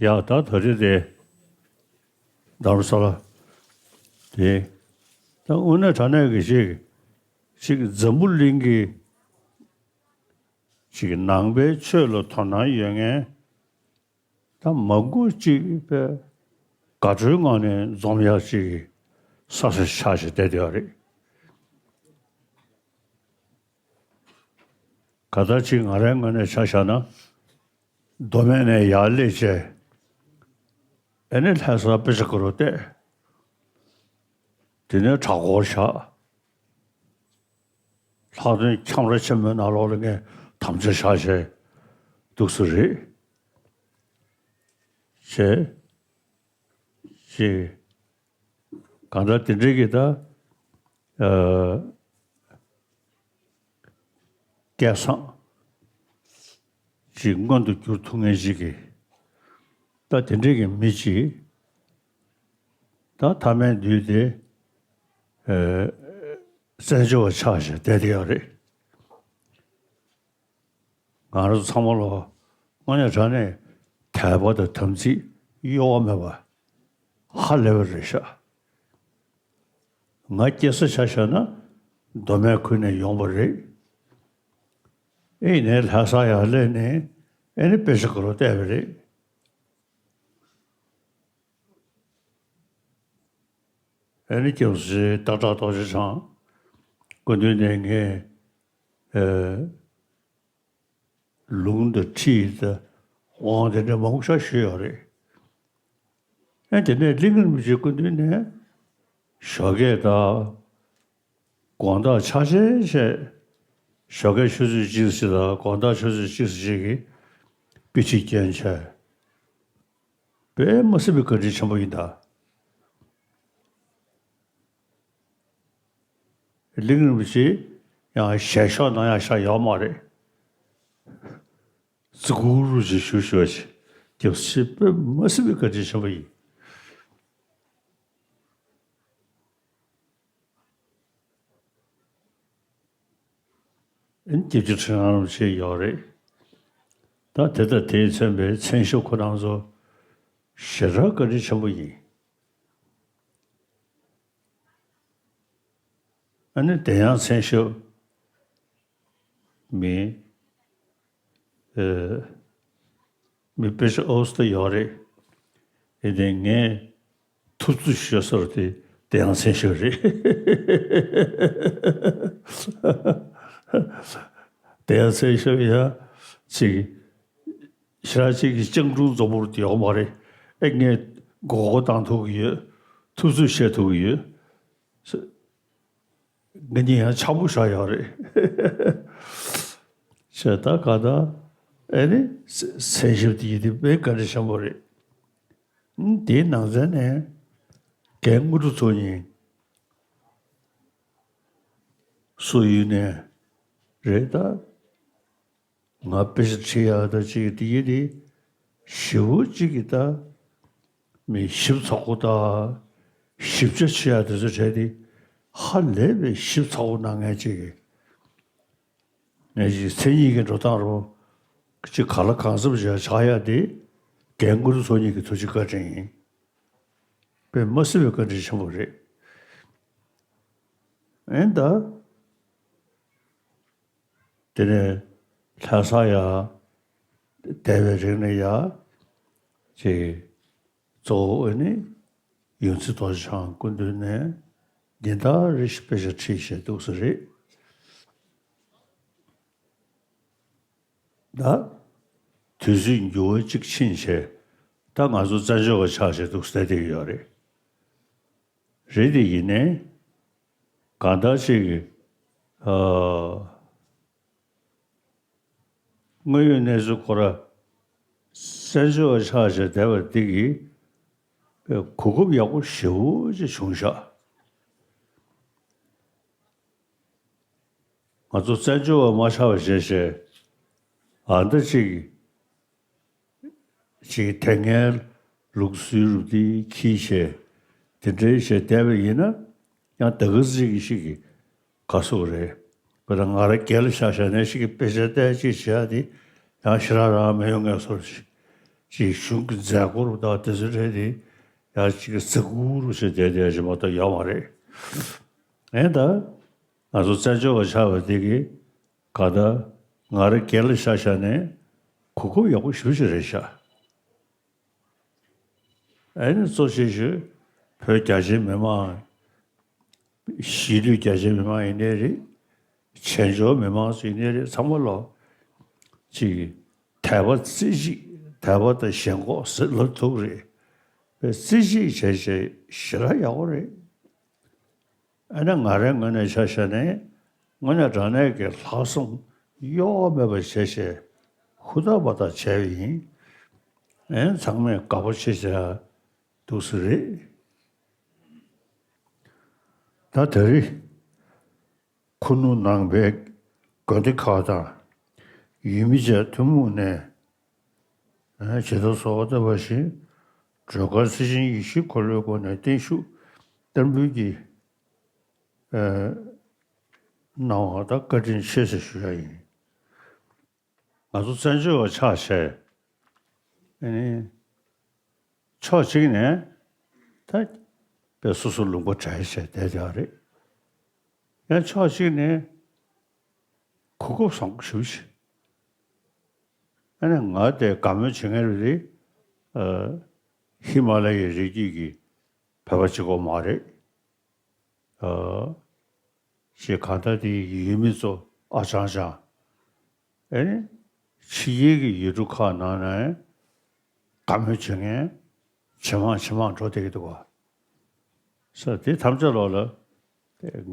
ཡ་ད་ད་རེས་དེ་རྡ་རམ་ས་ལ་དེ་ད་དངོས་གནས་དྲང་གནས་ཀྱི་ཅིག་ཅིག་འཛམ་བུ་གླིང་གི་ཅིག་ནང་པའི་ཆོས་ལ་དོ་སྣང་ཡོད་མཁན་ད་མང་པོ་ཅིག་པའི་དགའ་སྤྲོའི་ངང་ནས་འཛོམས་ཡག་ཅིག་གི་ས་ས་ཆགས་བྱས་བསྡད་ཡོད་རེད། ག་ད་ཅིག་ང་རའི་ངོས་ནས་ཆ་བཞག་ན། མདོ་སྨད་ནས་ཡར་སླེབས་བྱས། ཨེ་ནི་ལྷ་སར་དཔེ་ཆ་ཁུར་རུ་བལྟས། དེ་ནས་གྲྭ་སྐོར་བཞག་ལྷག་དོན་ཁྱམས་ར་ཆེན་མོའི་ནང་ལོགས་ལ་ངས་དམ་བཅའ་བཞག་བྱས་འདུག་སེ་རེད། བྱས། ཅེས། གང་ལྟར་དེ་འདྲའི་གི་ད། ཨ། སྐལ་བཟང་ཅིག་མངོན་དུ་གྱུར་ཐུབ་མཁན་ཞིག་གིས་ད་དེ་འདྲའི་གི་མི་ཅིག་ད་ཐ་མལ་འདུས་ཏེ་ཨ། བཙན་བྱོལ་བ་ཆགས་བྱས་བསྡད་དེ་ཡོད་རེད། ང་རང་ཚོ་ཚང་མ་ལོ་དངོས་གནས་དྲང་གནས་དད་པ་དང་དམ་ཚིག་གཡོ་བ་མེད་པ་ཧ་ལས་པ་རེད་ཤག་ང་སྐྱེས་ས་ཆ་བཞག་ན་མདོ་སྨད་ཁུལ་ནས་ཡོང་བ་རེད། ཨེ་ནས་ལྷ་ས་ཡར་སླེབས་ནས་ཨེ་ནས་དཔེ་ཆ་ཁུར་རུ་བལྟས་པ་རེད། ཨེ་ནས་སྐྱབས་སུ་སྟག་བྲག་རྡོ་རྗེ་འཆང་སྐུ་མདུན་ནས་ངས་ཨེ། ལུང་དང་ཁྲིད་དང་དབང་དེ་འདྲ་མང་པོ་ཞིག་ཞུས་ཡོད་རེད། ཨ་དེ་ནས་གླིང་རིན་པོ་ཆེ་སྐུ་མདུན་ནས་ཞོགས་ཀས་དང་དགོང་དག་ཕྱག་ཆེན་བྱས། ཞོགས་ཀས་ཆུ་ཚོད་གཅིག་ཙམ་དང་དགོང་དག་ཆུ་ཚོད་གཅིག་ཙམ་ཞིག་གི་དཔེ་ཁྲིད་སྐྱོན་བྱས། དཔེ་མ་སྲིད་པའི་བཀའ་དྲིན་ཆེན་པོ་ཡིན་ད། གླིང་རིན་པོ་ཆེ་ཡང་ཞལ་ཤོག་གནང་ཡག་ཤག་ཡོད་མ་རེད། ཙི་གུ་རུ་ཅིག་ཞུ་ཞུ་བ་ཅིག་རྒྱབ་ཕྱི་དཔེ་མ་སྲིད་པའི་བཀའ་དྲིན་ཆེན་པོ་ཡིན། ཨིན་སྐྱབས་རྗེ་ཁྲི་བྱང་རིན་པོ་ཆེ་ཡོད་རེད། ད་དེ་དང་དེས་མཚོན་པའི་མཚན་ཞབས་ཁོ་རང་ཚོ་ཞེ་དྲག་བཀའ་དྲིན་ཆེན་པོ་ཡིན། ཨ་ནི་དེ་ཡང་མཚན་ཞབས་མི་ཨེ། མི་དཔེ་ཆ་ཨོ་སྟོད་ཡོད་རེད། ཨེ་དེ་ངས་ཐུབ་ཚོད་ཤོད་ས་རུ་དེ་དེ་ཡང་མཚན་ཞབས་རེད། དེ་ཡང་མཚན་ཞབས་ཡ་ཅིག་ཞེ་དྲག་ཅིག་གི་སྤྱང་གྲུང་འཛོམས་པོ་དེ་ཡོད་མ་རེད། ཨེ་ངས་མགོ་སྐོར་བཏང་ཐུབ་ཀྱི་ཡོད། ཐུབ་ཚོད་བཤད་ཐུབ་ཀྱི་ཡོད། ང་གཉིས་ཡང་ཆགས་པོ་བཞག་ཡོད་རེད། བྱས་ད་ག་ད་ཨེ་ནི་མཚན་ཞབས་དེ་ཡིན་དེ་དཔེ་བཀའ་དྲིན་ཆེན་པོ་རེད། ཨང་དེའི་ནང་ཚན་ནས་རྒན་དངོས་གྲུབ་ཚོགས་གཉིས་སུ་ཡིན་ནས་རེད་ད། ང་དཔེ་ཆ་ཁྲིད་ཡག་ད་ཅིག་དེ་ཡིན་དེ་ཞེ་པོ་ཅིག་གི་ད་མི་ཞིབ་ཚགས་པོ་ད་ཞིབ་ཆ་ཆེ་ཡག་དེ་ཚོ་བྱས་དེ་ཧ་ལས་པའི་ཞིབ་ཚགས་པོ་གནང་མཁན་ཅིག་གི་ངས་ཅིག་མཚན་ཉིད་ཀྱི་འགྲོ་སྟངས་རོ་ཅིག་ག་ལ་གང་འཚམ་བྱས་ཆགས་ཡག་དེ་རྒན་དངོས་གྲུབ་ཚོགས་གཉིས་ཀྱི་ཐུགས་རྗེ་བཀའ་དྲིན་ཡིན། དཔེ་མ་སྲིད་པའི་བཀའ་དྲིན་ཆེན་པོ་རེད། ཨེ་ད། དེ་ནས་ལྷ་ས་ཡ་བསྡད་པའི་རིང་ནས་ཡ་ཅིག་གཙོ་བོ་ཨེ་ནི་ཡོངས་འཛིན་རྡོ་རྗེ་འཆང་སྐུ་མདུན་ནས་ཉིན་ལྟར་རེ་བཞིན་དཔེ་ཆ་ཁྲིད་བྱས་འདུག་ས་རེད། ད་དུས་ཚོད་འགྱུར་བ་གཅིག་ཕྱིན་བྱས་ད་ང་ཚོ་བཙན་བྱོལ་བ་ཆགས་བྱས་འདུག་ས་དེ་ཡོད་རེད། རེད་དེ་ཡིན་ནའི་གང་ལྟར་ཅིག་ཨ། དངོས་ཡོད་གནས་ཚུལ་ཁོ་ར་བཙན་བྱོལ་བ་ཆགས་བྱས་བསྡད་པ་འདི་གིས་གོ་སྐབས་ཡག་པོ་ཞེ་པོ་ཅིག་བྱུང་ཤག་ང་ཚོ་བཙན་བྱོལ་བ་མ་ཆགས་པ་བྱས་བྱས་ཨ་འདྲ་ཅིག་ཅིག་དེ་སྔའི་ལུགས་སྲོལ་རུ་དེ་འཁྱེར་བྱས་དེ་འདྲའི་བྱས་བསྡད་པ་ཡིན་ན་ཡང་ད་ག་ཟིག་ཞིག་གི་ག་སོགས་རེད། དཔེར་ན་ང་རང་སྒེར་ལ་བཞག་བཞག་ནས་ཞིག་གི་དཔེ་ཆ་བལྟས་ཅིག་བྱས་ཏེ་ཡང་ཞེ་དྲག་རང་མི་ཡོང་ངེས་སོར་ཞིག་ ཅིག་གཞུང་གི་མཛད་སྒོ་རུ་དང་དེ་ཚོ་རེད་དེ། ཡང་ཅིག་གི་གཟིགས་སྐོར་རུ་བྱས་བསྡད་བསྡད་ཅིག་མ་གཏོགས་ཡོད་མ་རེད། ཨེ་ད། ང་ཚོ་བཙན་བྱོལ་བ་ཆགས་པ་དེ་གི་ག་ད་ང་རང་སྒེར་ལ་ཆ་བཞག་ནས་གོ་སྐབས་ཡག་པོ་ཞེ་པོ་ཅིག་རེད་ཤག་ཨེ་ནི་གཙོ་ཆེ་ཤོས་བོད་རྒྱ་ཆེའི་མི་མང་། གཞིས་ལུས་རྒྱ་ཆེའི་མི་མང་ཡིན་ནའི་རེད། བྱེས་འབྱོར་མི་མང་ཚོ་ཡིན་ནའི་རེད། ཚང་མ་ལོ་ཅིག་དད་པ་རྩེ་གཅིག་དད་པ་དང་ཞེན་ཁོག་ཟེར་ལབ་ཐུབ་རེད། བས་རྩེ་གཅིག་བྱས་བྱས་ཞེ་དྲག་ཡག་པོ་རེད། ཨ་ནི་ང་རའི་ངོས་ནས་ཆ་བཞག་ནས་དངོས་གནས་དྲང་གནས་ཀྱི་ལྷག་བསམ་གཡོ་བ་མེད་པ་བྱས་བྱས་ཧུར་ཐག་པ་ཐག་བྱས་པ་ཡིན། ཨེ་ཚང་མས་དགའ་པོ་བྱེད་བྱས་འདུག་ས་རེད། ད་དེ་རིང་ཁུ་ནུ་ནང་པའི་དགོན་སྡེ་ཁག་དང་ཡུལ་མི་བཅས་ཐུན་མོང་ནས་ཇི་ལྟར་གསོལ་བ་བཏབ་པ་བཞིན་སྒྲོལ་དཀར་རྩི་ཤིང་ཡེ་ཤེས་འཁོར་ལོའི་སྒོ་ནས་བརྟན་བཞུགས་བསྟར་འབུལ་གྱིས་གནང་བ་དང་བཀའ་དྲིན་ཆེ་ཟེར་ཞུ་ཡ་ཡིན། ང་ཚོ་བཙན་བྱོལ་བ་ཆགས་བྱས། ཨ་ནི། ཕྱོགས་གཅིག་ནས་ད་དཔེ་སོ་སོ་ལུང་པ་བྲལ་བྱས་བསྡད་བསྡད་པ་རེད། ཡང་ཕྱོགས་གཅིག་ནས་གོ་སྐབས་བཟང་པོ་ཞེ་པོ་ཅིག་ཨ་ནི་ང་དེ་དགའ་མོས་བྱེད་མཁན་རེད་དེ། ཨ། ཧི་མ་ལ་ཡའི་རི་རྒྱུད་ཀྱི་བོད་པ་གཅིག་པོ་མ་རེད། ཨ། ཞེས་གང་ལྟར་དེ་ཡུལ་མི་ཚོ་ཨ་ཅང་ཅང་། ཨེ་ནི། ཕྱི་རྒྱལ་གྱི་ཡུལ་གྲུ་ཁག་ནང་ནས་དགའ་མོས་བྱེད་མཁན་ཇེ་མང་ཇེ་མང་འགྲོ་བསྡད་ཀྱི་འདུག་ག་ས་དེ་ཐམས་ཅད་ལོག་ལ་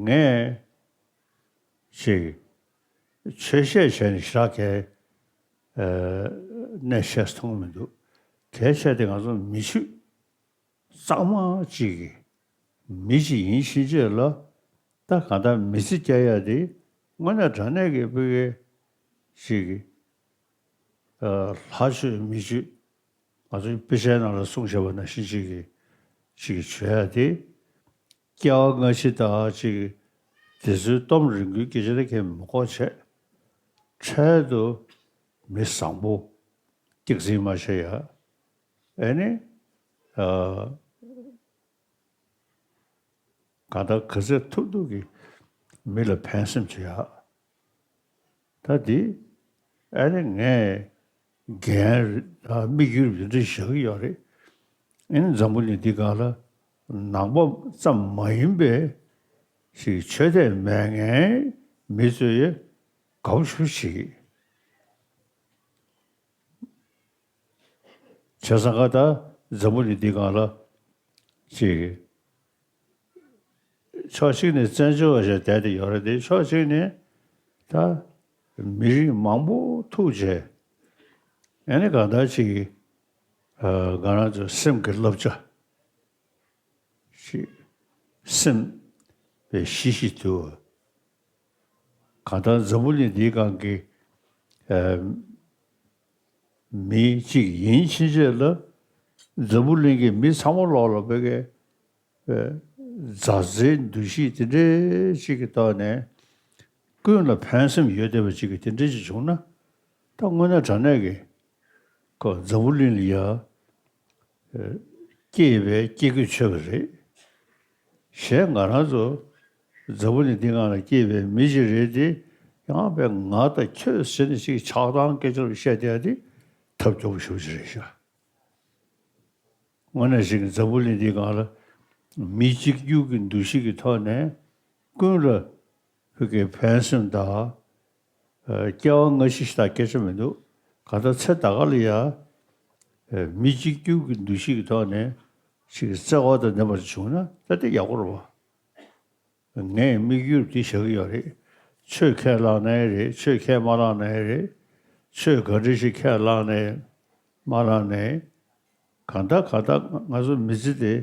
ངས་ཅིག་ཆོས་བཤད་བྱས་ནས་ཞེ་དྲག་གི་གནས་བཤད་མཐོང་གི་མི་འདུག་གལ་ཆེ་དེ་ང་ཚོ་མི་ཆོས་གཙང་མ་གཅིག་གི་མི་གཅིག་ཡིན་ཕྱིན་ཆད་ལ། ད་གང་ལྟར་མི་ཚེ་སྐྱེལ་ཡ་དེ་དངོས་གནས་དྲང་གནས་ཀྱི་བོད་ཀྱི་ཅིག་གི་ལྷ་མཆོད་མི་མཆོད་ང་ཚོའི་དཔེ་ཆའི་ནང་ལ་གསུངས་བཞག་པ་ནང་བཞིན་ཅིག་གི་ཅིག་གི་བྱོས་ཡ་དེ། སྐྱེ་བ་སྔ་ཕྱི་དང་ཅིག་གི་དེ་ཚོའི་གཏམ་རིང་པོའི་སྐད་ཆ་དེ་གས་མི་གོ་བྱས། འཕྲལ་དུ་མི་བཟང་པོ་སྐྱག་རྫུན་མ་བྱེད་ཡ། ཨེ་ནི། ཨ། གང་ལྟར་ག་ཚོད་ཐུབ་ཐུབ་ཀྱིས་མི་ལ་ཕན་སེམས་བྱེད་ཡ། ད་འདི་ཨ་ནི་ངས་འགན་རེད། དམིགས་ཡུལ་འདི་འདྲ་བཞག་གི་ཡོད་རེད། ཨ་ནི་འཛམ་བུ་གླིང་འདི་སྒང་ལ་ནང་པ་ཙམ་མ་ཡིན་པའི་ཞིག་ཆོས་དད་མེད་མཁན་མི་ཚོས་དགའ་པོ་ཞེ་པོ་བྱེད་ཀྱི། བྱས་ཙང་ཀ་ད་འཛམ་བུ་གླིང་འདི་སྒང་ལ་ཅིག་ཕྱོགས་གཅིག་ནས་བཙན་བྱོལ་བ་ཞིག་བསྡད་དེ་ཡོད་རེད་དེ། ཕྱོགས་གཅིག་ནས་ད་མི་རིགས་མང་པོ་ཐུག་བྱས། ཨ་ནི་གང་ལྟར་ཅིག་ང་རང་ཚོའི་སེམས་ཀྱི་བསླབ་བྱ་ཞིག་སེམས་པའི་གཤིས་གཤིས་དུ། གང་ལྟར་འཛམ་བུ་གླིང་འདིའི་སྒང་གི་ཨ་མི་གཅིག་ཡིན་ཕྱིན་ཆད་ལ། འཛམ་བུ་གླིང་གི་མི་ཚང་མ་ལོག་ལ་བོད་ཀྱི་ཨ་མཛའ་བརྩེའི་འདུ་ཤེས་དེ་འདྲའི་ཅིག་གི་ཐོག་ནས་ཀུན་ལ་ཕན་སེམས་ཡོད་བསྡད་པ་ཅིག་གི་དེ་འདྲའི་ཅིག་བྱུང་ན། ད་དངོས་གནས་དྲང་གནས་ཀྱི་ཁོ་འཛམ་བུ་གླིང་ལ་ཡ་སྐྱེས་པའི་སྐྱེ་དགུས་ཆོད་པ་རེད། གཞན་ང་རང་ཚོ་འཛམ་བུ་གླིང་འདི་སྒང་ལ་སྐྱེས་པའི་མི་ཞིག་རེད་དེ། ཡང་པའི་ང་དང་ཁྱོད་ཟེར་ནས་ཅིག་ཆགས་སྡང་སྐད་ཆ་བཤད་བསྡད་ཡ་དེ་ཐབས་སྐྱོ་པོ་ཞེ་པོ་ཅིག་རེད་ཤག་དངོས་གནས་ཞིག་འཛམ་བུ་གླིང་འདིའི་སྒང་ལ་མི་གཅིག་གྱུར་གྱི་འདུ་ཤེས་ཀྱི་ཐོག་ནས་ཀུན་ལ་བོད་ཀྱི་ཕན་སེམས་དང་། ཨ། སྐྱེ་བ་སྔ་ཕྱི་ཞེ་དྲག་སྐད་ཆ་མི་འདུག་གང་ལྟར་ཚེ་ད་ག་ལ་ཡ། ཨ། མི་གཅིག་གྱུར་གྱི་འདུ་ཤེས་ཀྱི་ཐོག་ནས་ཅིག་བརྩེ་བ་དང་ལྡན་པ་ཞིག་བྱུང་ན་ད་དེ་ཡག་པོ་རེད་བ། ངས་དམིགས་ཡུལ་དེ་བཞག་གི་ཡོད་རེད། ཆོས་ཁས་བླངས་ནའི་རེད། ཆོས་ཁས་མ་བླངས་ནའི་རེད། ཆོས་ག་འདྲ་ཞིག་ཁས་བླངས་ནའི་མ་བླངས་ནའི། གང་ལྟར་གང་ལྟར་ང་ཚོ་མི་ཚེ་དེ་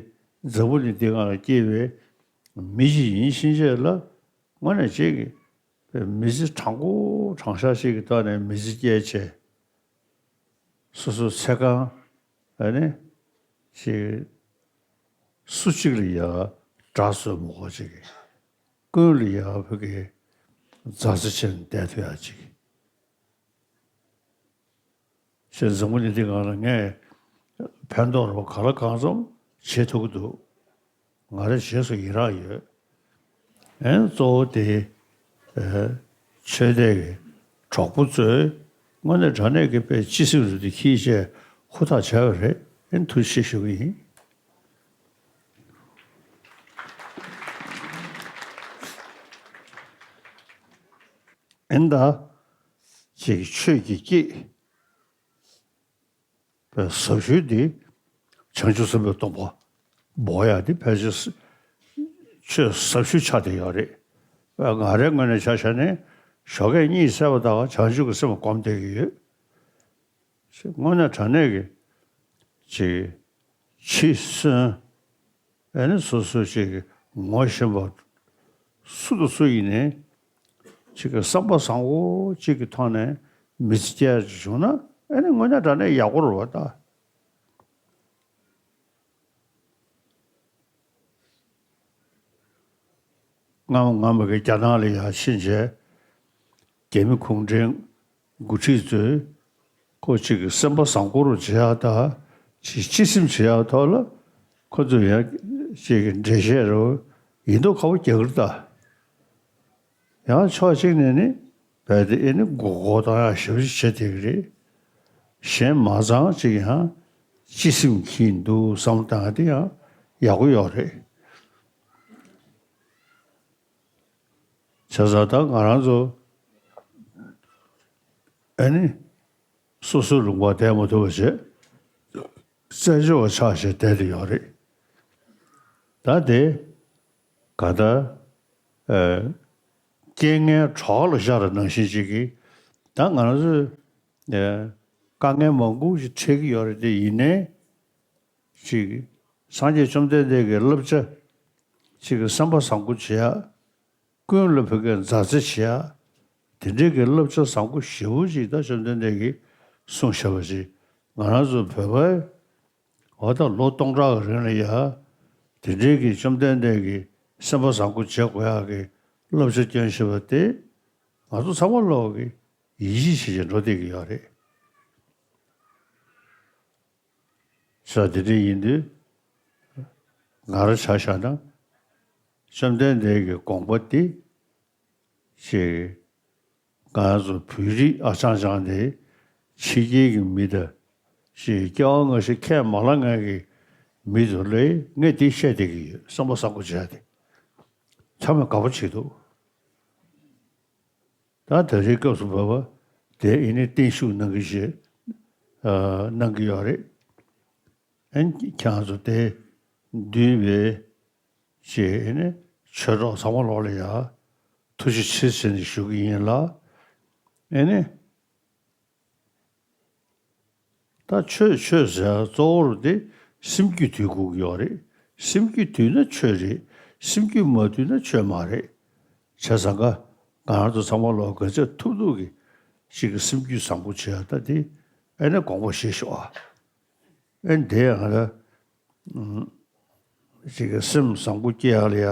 འཛམ་བུ་གླིང་འདི་སྒང་ལ་སྐྱེས་པའི་མི་ཞིག་ཡིན་ཕྱིན་ཆད་ལ། དངོས་གནས་ཅིག་གི་མི་ཚེ་དྲང་པོ་དྲང་བཞག་ཅིག་གི་ཐོག་ནས་མི་ཚེ་སྐྱེལ་བྱས། སོ་སོ་ཚེ་གང་ཨ་ནི་ཅིག་སུ་གཅིག་ལ་ཡ་དགྲ་བཟོས་མི་དགོས་ཅིག་གི། ཀུན་ལ་ཡ་བོད་ཀྱི་མཛའ་བརྩེ་ཆེན་བསྡད་ཐུབ་ཡ་ཅིག་ཞེས་འཛམ་བུ་གླིང་འདི་སྒང་ལ་ངས་ ཕན་ཐོགས་རོགས་ག་ལ་གང་འཚམ་བྱེད་ཐུབ་ཀྱི་འདུག་ང་རང་རྗེས་སུ་ཡི་རང་ཡོད། ཨེ་གཙོ་བོ་དེ་ཨེ་ཆོས་སྡེ་གི་གྲོགས་པོ་ཚོས་དངོས་གནས་དྲང་གནས་ཀྱི་དཔེ་སྤྱི་སེམས་རུ་དེ་ཁྱི་བྱས་ཧུར་ཐག་བྱས་པ་རེད། ཨེ་ཐུགས་རྗེ་ཆེ་ཞུ་གི་ཡིན། ཨེ་ད་ཅིག་ཆོས་ཀྱི་སྐད་པའི་ཟབ་ཤོས་འདི་བྱང་ཆུབ་སེམས་དཔའི་སྟོང་པ་འབོག་ཡག་འདི་ཕལ་ཆེར་ཆོས་ཟབ་ཤོས་ཆགས་བསྡད་ཡོད་རེད། ང་རའི་ངོས་ནས་ཆ་བཞག་ནས་ཞོགས་ཀས་གཉིད་སད་པ་དང་བྱང་ཆུབ་ཀྱི་སེམས་སྒོམ་བསྡད་ཀྱི་ཡོད། དངོས་གནས་དྲང་གནས་ཀྱི་ཅིག་འཆི་གསོན། ཨེ་ནི་སོ་སོ་ཅིག་ངོ་ཤེས་པ་སུ་དང་སུ་ཡིན་ནའི་ཅིག་གི་བསམ་པ་བཟང་པོ་ཅིག་གི་ཐོག་ནས་མི་ཚེ་སྐྱེལ་ཡག་ཅིག་བྱུང་ན་ཨེ་ནི་དངོས་གནས་དྲང་གནས་ཡག་པོ་རེད་བ་ད། སྔ་མོ་སྔ་མོ་གི་རྒྱ་ནག་ལ་ཡར་ཕྱིན་བྱས། རྒྱ་མི་གུང་ཁྲན་འགོ་ཁྲིད་ཚོས་ཁོ་གཅིག་གི་སེམས་པ་བཟང་པོ་རུ་བྱེད་ཡག་དང་ཅིག་སྤྱི་སེམས་བྱེད་ཡག་ཐོག་ལ་ཁོ་ཚོས་ཡང་ཅིག་གི་འགྲེལ་བཤད་རུ་ཡིན་མདོག་ཁ་པོ་རྒྱག་གི་རེད་ད། ཡང་ཕྱོགས་གཅིག་ནས་ནི་རྦད་དེ་ཨེ་ནི་མགོ་སྐོར་བཏང་ཡག་ཞེ་པོ་ཅིག་བྱེད་བསྡད་ཀྱི་རེད། གཞན་མ་ཚང་ཅིག་ཡང་སྤྱི་སེམས་འཁྱེར་འདུག་བསམ་བློ་བཏང་ཡག་དེ་ཡང་ཡག་པོ་ཡོད་རེད། བྱས་ཙང་ད་ང་རང་ཚོ་ཨ་ནི་སོ་སོའི་ལུང་པར་བསྡད་མ་ཐུབ་པ་བྱས། བཙན་བྱོལ་བ་ཆགས་བྱས་བསྡད་དུ་ཡོད་རེད། ད་དེ་ག་ད་ཨ་རྐྱེན་ངན་གྲོགས་ལ་ཤར་ནང་བཞིན་ཅིག་གིས་ད་ང་རང་ཚོས་ཨ་དཀའ་ངལ་མང་པོ་ཞིག་འཕྲད་ཀྱི་ཡོད་རེད། དེ་ཡིན་ནའི་ཅིག་སངས་རྒྱས་བཅོམ་ལྡན་འདས་ཀྱི་བསླབ་བྱ་ཅིག་གི་བསམ་པ་བཟང་པོ་བྱེད་ཡག་ཀུན་ལ་བོད་སྐད་མཛའ་བརྩེ་བྱེད་ཡག་དེ་འདྲའི་གི་བསླབ་བྱ་བཟང་པོ་ཞེ་པོ་ཅིག་ད་བཅོམ་ལྡན་འདས་ཀྱིས་གསུངས་བཞག་པ་ཅིག་ང་རང་ཚོ་བོད་པའི་འོ་ད་ལོ་སྟོང་ཕྲག་གི་རིང་ལ་ཡ་དེ་འདྲའི་གི་བཅོམ་ལྡན་འདས་ཀྱི་སེམས་པ་བཟང་པོ་བྱེད་དགོས་ཡག་གི་བསླབ་བྱ་སྐྱོན་བཞག་པ་དེ་ང་ཚོ་ཚང་མ་ལོག་གི་ཡིད་ཆེས་བྱེད་བྱེད་འགྲོ་བསྡད་ཀྱི་ཡོད་རེད། ས་དེ་འདྲ་ཡིན་དུས་ང་རང་ཆ་བཞག་ན་བཅོམ་ལྡན་འདས་ཀྱི་དགོངས་པ་འདི་ཅིག་ང་རང་ཚོ་བོད་རིགས་ཨ་ཅང་ཅང་དེ་ཕྱི་རྒྱལ་གྱི་མི་དང་ཅིག་སྐྱེ་བ་སྔ་ཕྱི་ཁས་མ་བླངས་མཁན་གྱི་མི་ཚོ་ལ་ངས་འདི་བཤད་བསྡད་ཀྱི་ཡོད། བསམ་པ་བཟང་པོ་བྱས་ཏེ་ཚང་མས་དགའ་པོ་བྱེད་འདུག་ད་ད་རེས་སྐབས་སུ་བབ་པ་དེ་ཨེ་ནི་བརྟན་བཞུགས་གནང་གི་ཞེས་ཨ་གནང་གི་ཡོད་རེད། ཨེ་ནི་ཁྱེད་རང་ཚོ་དེ་འདུས་པའི་ཞེས་ཨེ་ནི་ཆོས་གྲོགས་ཚང་མ་ལོག་ལ་ཡ་ཐུགས་རྗེ་ཆེ་ཟེར་ནས་ཞུ་གི་ཡིན་ལ། ཨེ་ནི། ད་ཆོས་ཆོས་ཟེར་གཙོ་བོར་དེ་སེམས་རྒྱུད་དུལ་དགོས་ཀྱི་ཡོད་རེད། སེམས་རྒྱུད་དུལ་ན་ཆོས་རེད། སེམས་རྒྱུད་མ་དུལ་ན་ཆོས་མ་རེད། བྱས་ཙང་ཀ་ང་རང་ཚོ་ཚང་མ་ལོག་ག་ཚོད་ཐུབ་ཐུབ་ཀྱི་ཅིག་གི་སེམས་རྒྱུད་བཟང་པོ་བྱེད་ཡ་ད་དེ་ཨེ་ནས་དགོངས་པ་བཞེས་ཤོག་ཨ། ཨེ་དེ་ཡང་ད་ཅིག་གི་སེམས་བཟང་པོ་སྐྱེ་ཡ་ལ་ཡ་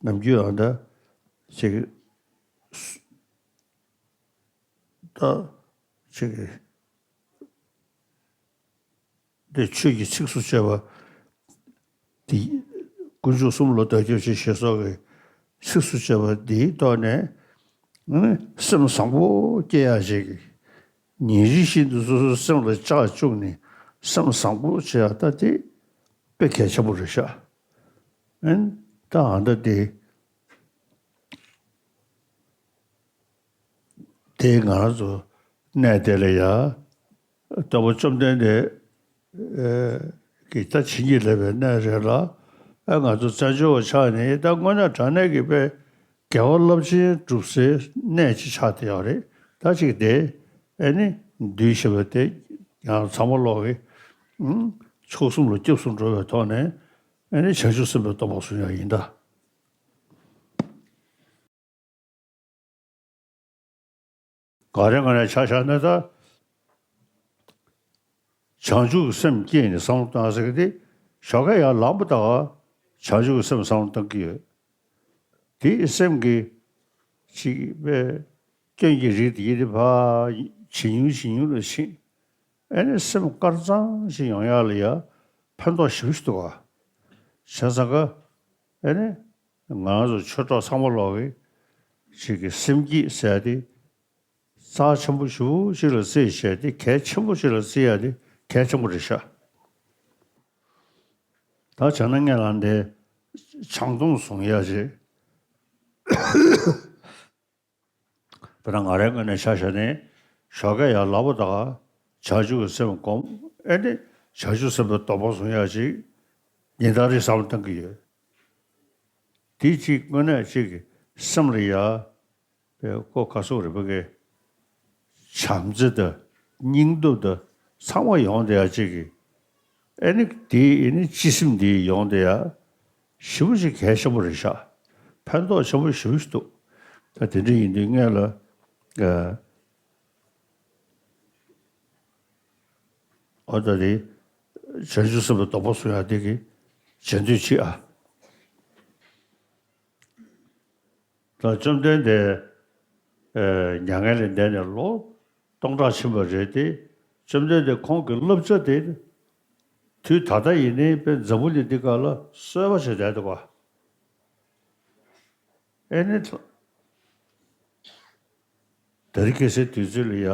ནམ་རྒྱུན་ཡང་ད་ཅིག་གི་ད་ཅིག་གི་འདི་ཆོས་ཀྱི་ཚིགས་སུ་བཅད་པ་འདི་དཀོན་མཆོག་གསུམ་ལ་བདག་སྐྱབས་མཆི་ཞེས་སོགས་ཀྱི་ཚིགས་སུ་བཅད་པ་འདིའི་ཐོག་ནས་སེམས་བཟང་པོ་སྐྱེ་ཡག་ཅིག་ཉིན་རེ་བཞིན་དུ་སོ་སོའི་སེམས་ལ་ལྕག་བཅུག་ནས་སེམས་བཟང་པོ་བྱེད་ཡག་ད་དེ་དཔེ་གལ་ཆེན་པོ་རེད་ཤག་ཨན་ད་ཨ་ད་དེ་དེ་ང་རང་ཚོ་གནས་དེ་ལ་ཡ། སྟོན་པ་བཅོམ་ལྡན་འདས་ཀྱིས་ད་བྱིན་གྱིས་བརླབས་པའི་གནས་རེད་ལ། ཨ་ང་ཚོ་བཙན་བྱོལ་བ་ཆགས་ནས་ད་དངོས་གནས་དྲང་གནས་ཀྱི་དཔེ་དགེ་བ་རླབས་ཆེན་སྒྲུབ་སའི་གནས་ཅིག་ཆགས་བསྡད་ཡོད་རེད། ད་ཅིག་དེ་ཨ་ནི་འདུས་ཞེས་པ་དེ་ཡང་ཚང་མ་ལོག་གི་མཆོག་གསུམ་ལ་སྐྱབས་སུ་འགྲོ་བའི་ཐོག་ནས་ཨ་ནི་བྱང་ཆུབ་སེམས་དཔའི་སྟོན་པ་གསུང་ཡག་ཡིན་ད། ག་རེ་ག་རེ་ཆ་བཞག་ན་ད། བྱང་ཆུབ་ཀྱི་སེམས་བསྐྱེད་ནས་བསམ་བློ་བཏང་ཟེར་གི་དེ་ཞོགས་ཀས་ཡར་ལངས་པ་དང་བྱང་ཆུབ་ཀྱི་སེམས་བསམ་བློ་བཏང་གི་ཡོད། དེའི་སེམས་ཀྱི་ཅིག་པའི་སྐྱོན་གྱི་རིགས་དེ་ཡིད་དེ་ཕར་ཇེ་ཉུང་ཇེ་ཉུང་ལ་ཕྱིན། ཨེ་ནི་སེམས་དཀར་གཙང་ཞིག་ཡོང་ཡག་ལ་ཡ་ཕན་ཐོགས་ཞེ་པོ་ཞིག་འདུག་ག་བྱས་ཙང་ཀ་ཨེ་ནི་ང་རང་ཚོ་ཆོས་གྲོགས་ཚང་མ་ལོག་གི་ཅིག་གི་སེམས་བསྐྱེད་ཟེར་ཡ་དེ་རྩ་ཆེན་པོ་ཞེ་པོ་ཞིག་ལ་བརྩི་བྱས་དེ་གལ་ཆེན་པོ་ཞིག་ལ་བརྩི་ཡ་དེ་གལ་ཆེན་པོ་རེད་ཤག་ད་བྱས་ན་ངས་ལབ་འདི་བྱང་སྡོམ་བཟུང་ཡ་ཅིག་དཔེར་ན་ང་རའི་ངོས་ནས་ཆ་བཞག་ནས་ཞོགས་ཀས་ཡར་ལབ་པ་དང་བྱང་ཆུབ་ཀྱི་སེམས་སྒོམ། ཨེ་ནི་བྱང་ཆུབ་སེམས་དཔའི་སྡོམ་པ་བཟུང་ཡག་ཅིག་ཉིན་ལྟར་རེ་བསམ་བློ་གཏང་གི་ཡོད། དེ་གཅིག་དངོས་གནས་གཅིག་གི་སེམས་ལ་ཡ་པའི་ཀོ་ཁ་སོག་རེ་བ་གི་བྱམས་བརྩེ་དང་སྙིང་སྟོབས་དང་ཚང་མ་ཡོང་བསྡད་ཡག་ཅིག་གི་ཨེ་ནི་དེ་ཨེ་ནི་སྤྱི་སེམས་འདི་ཡོང་དེ་ཡ་ཞེ་པོ་ཅིག་གལ་ཆེན་པོ་རེད་ཤག་ཕན་ཐོགས་ཆེན་པོ་ཞེ་པོ་ཞིག་འདུག་ད་དེ་འདྲ་ཡིན་དུས་ངས་ལ་ཨ་འོ་ད་དེ་བྱང་ཆུབ་སེམས་དཔའི་སྡོམ་པ་བཟུང་ཡག་དེ་གི་བྱེད་འདོད་ཅིག་ཨ། ད་བཅོམ་ལྡན་འདས་ཨེ་མྱ་ངན་ལས་འདས་ནས་ལོ་སྟོང་ཕྲག་ཕྱིན་པ་རེད་དེ། བཅོམ་ལྡན་འདས་ཁོང་གི་བསླབ་བྱ་དེ་དུས་ད་ལྟ་ཡིན་ནའི་དཔེ་འཛམ་བུ་གླིང་འདི་སྒང་ལ་གསོལ་བ་བྱས་བསྡད་འདུག་ག་ཨེ་ནི། དེ་རིང་ཁ་སང་དུས་ཚོད་ལ་ཡ།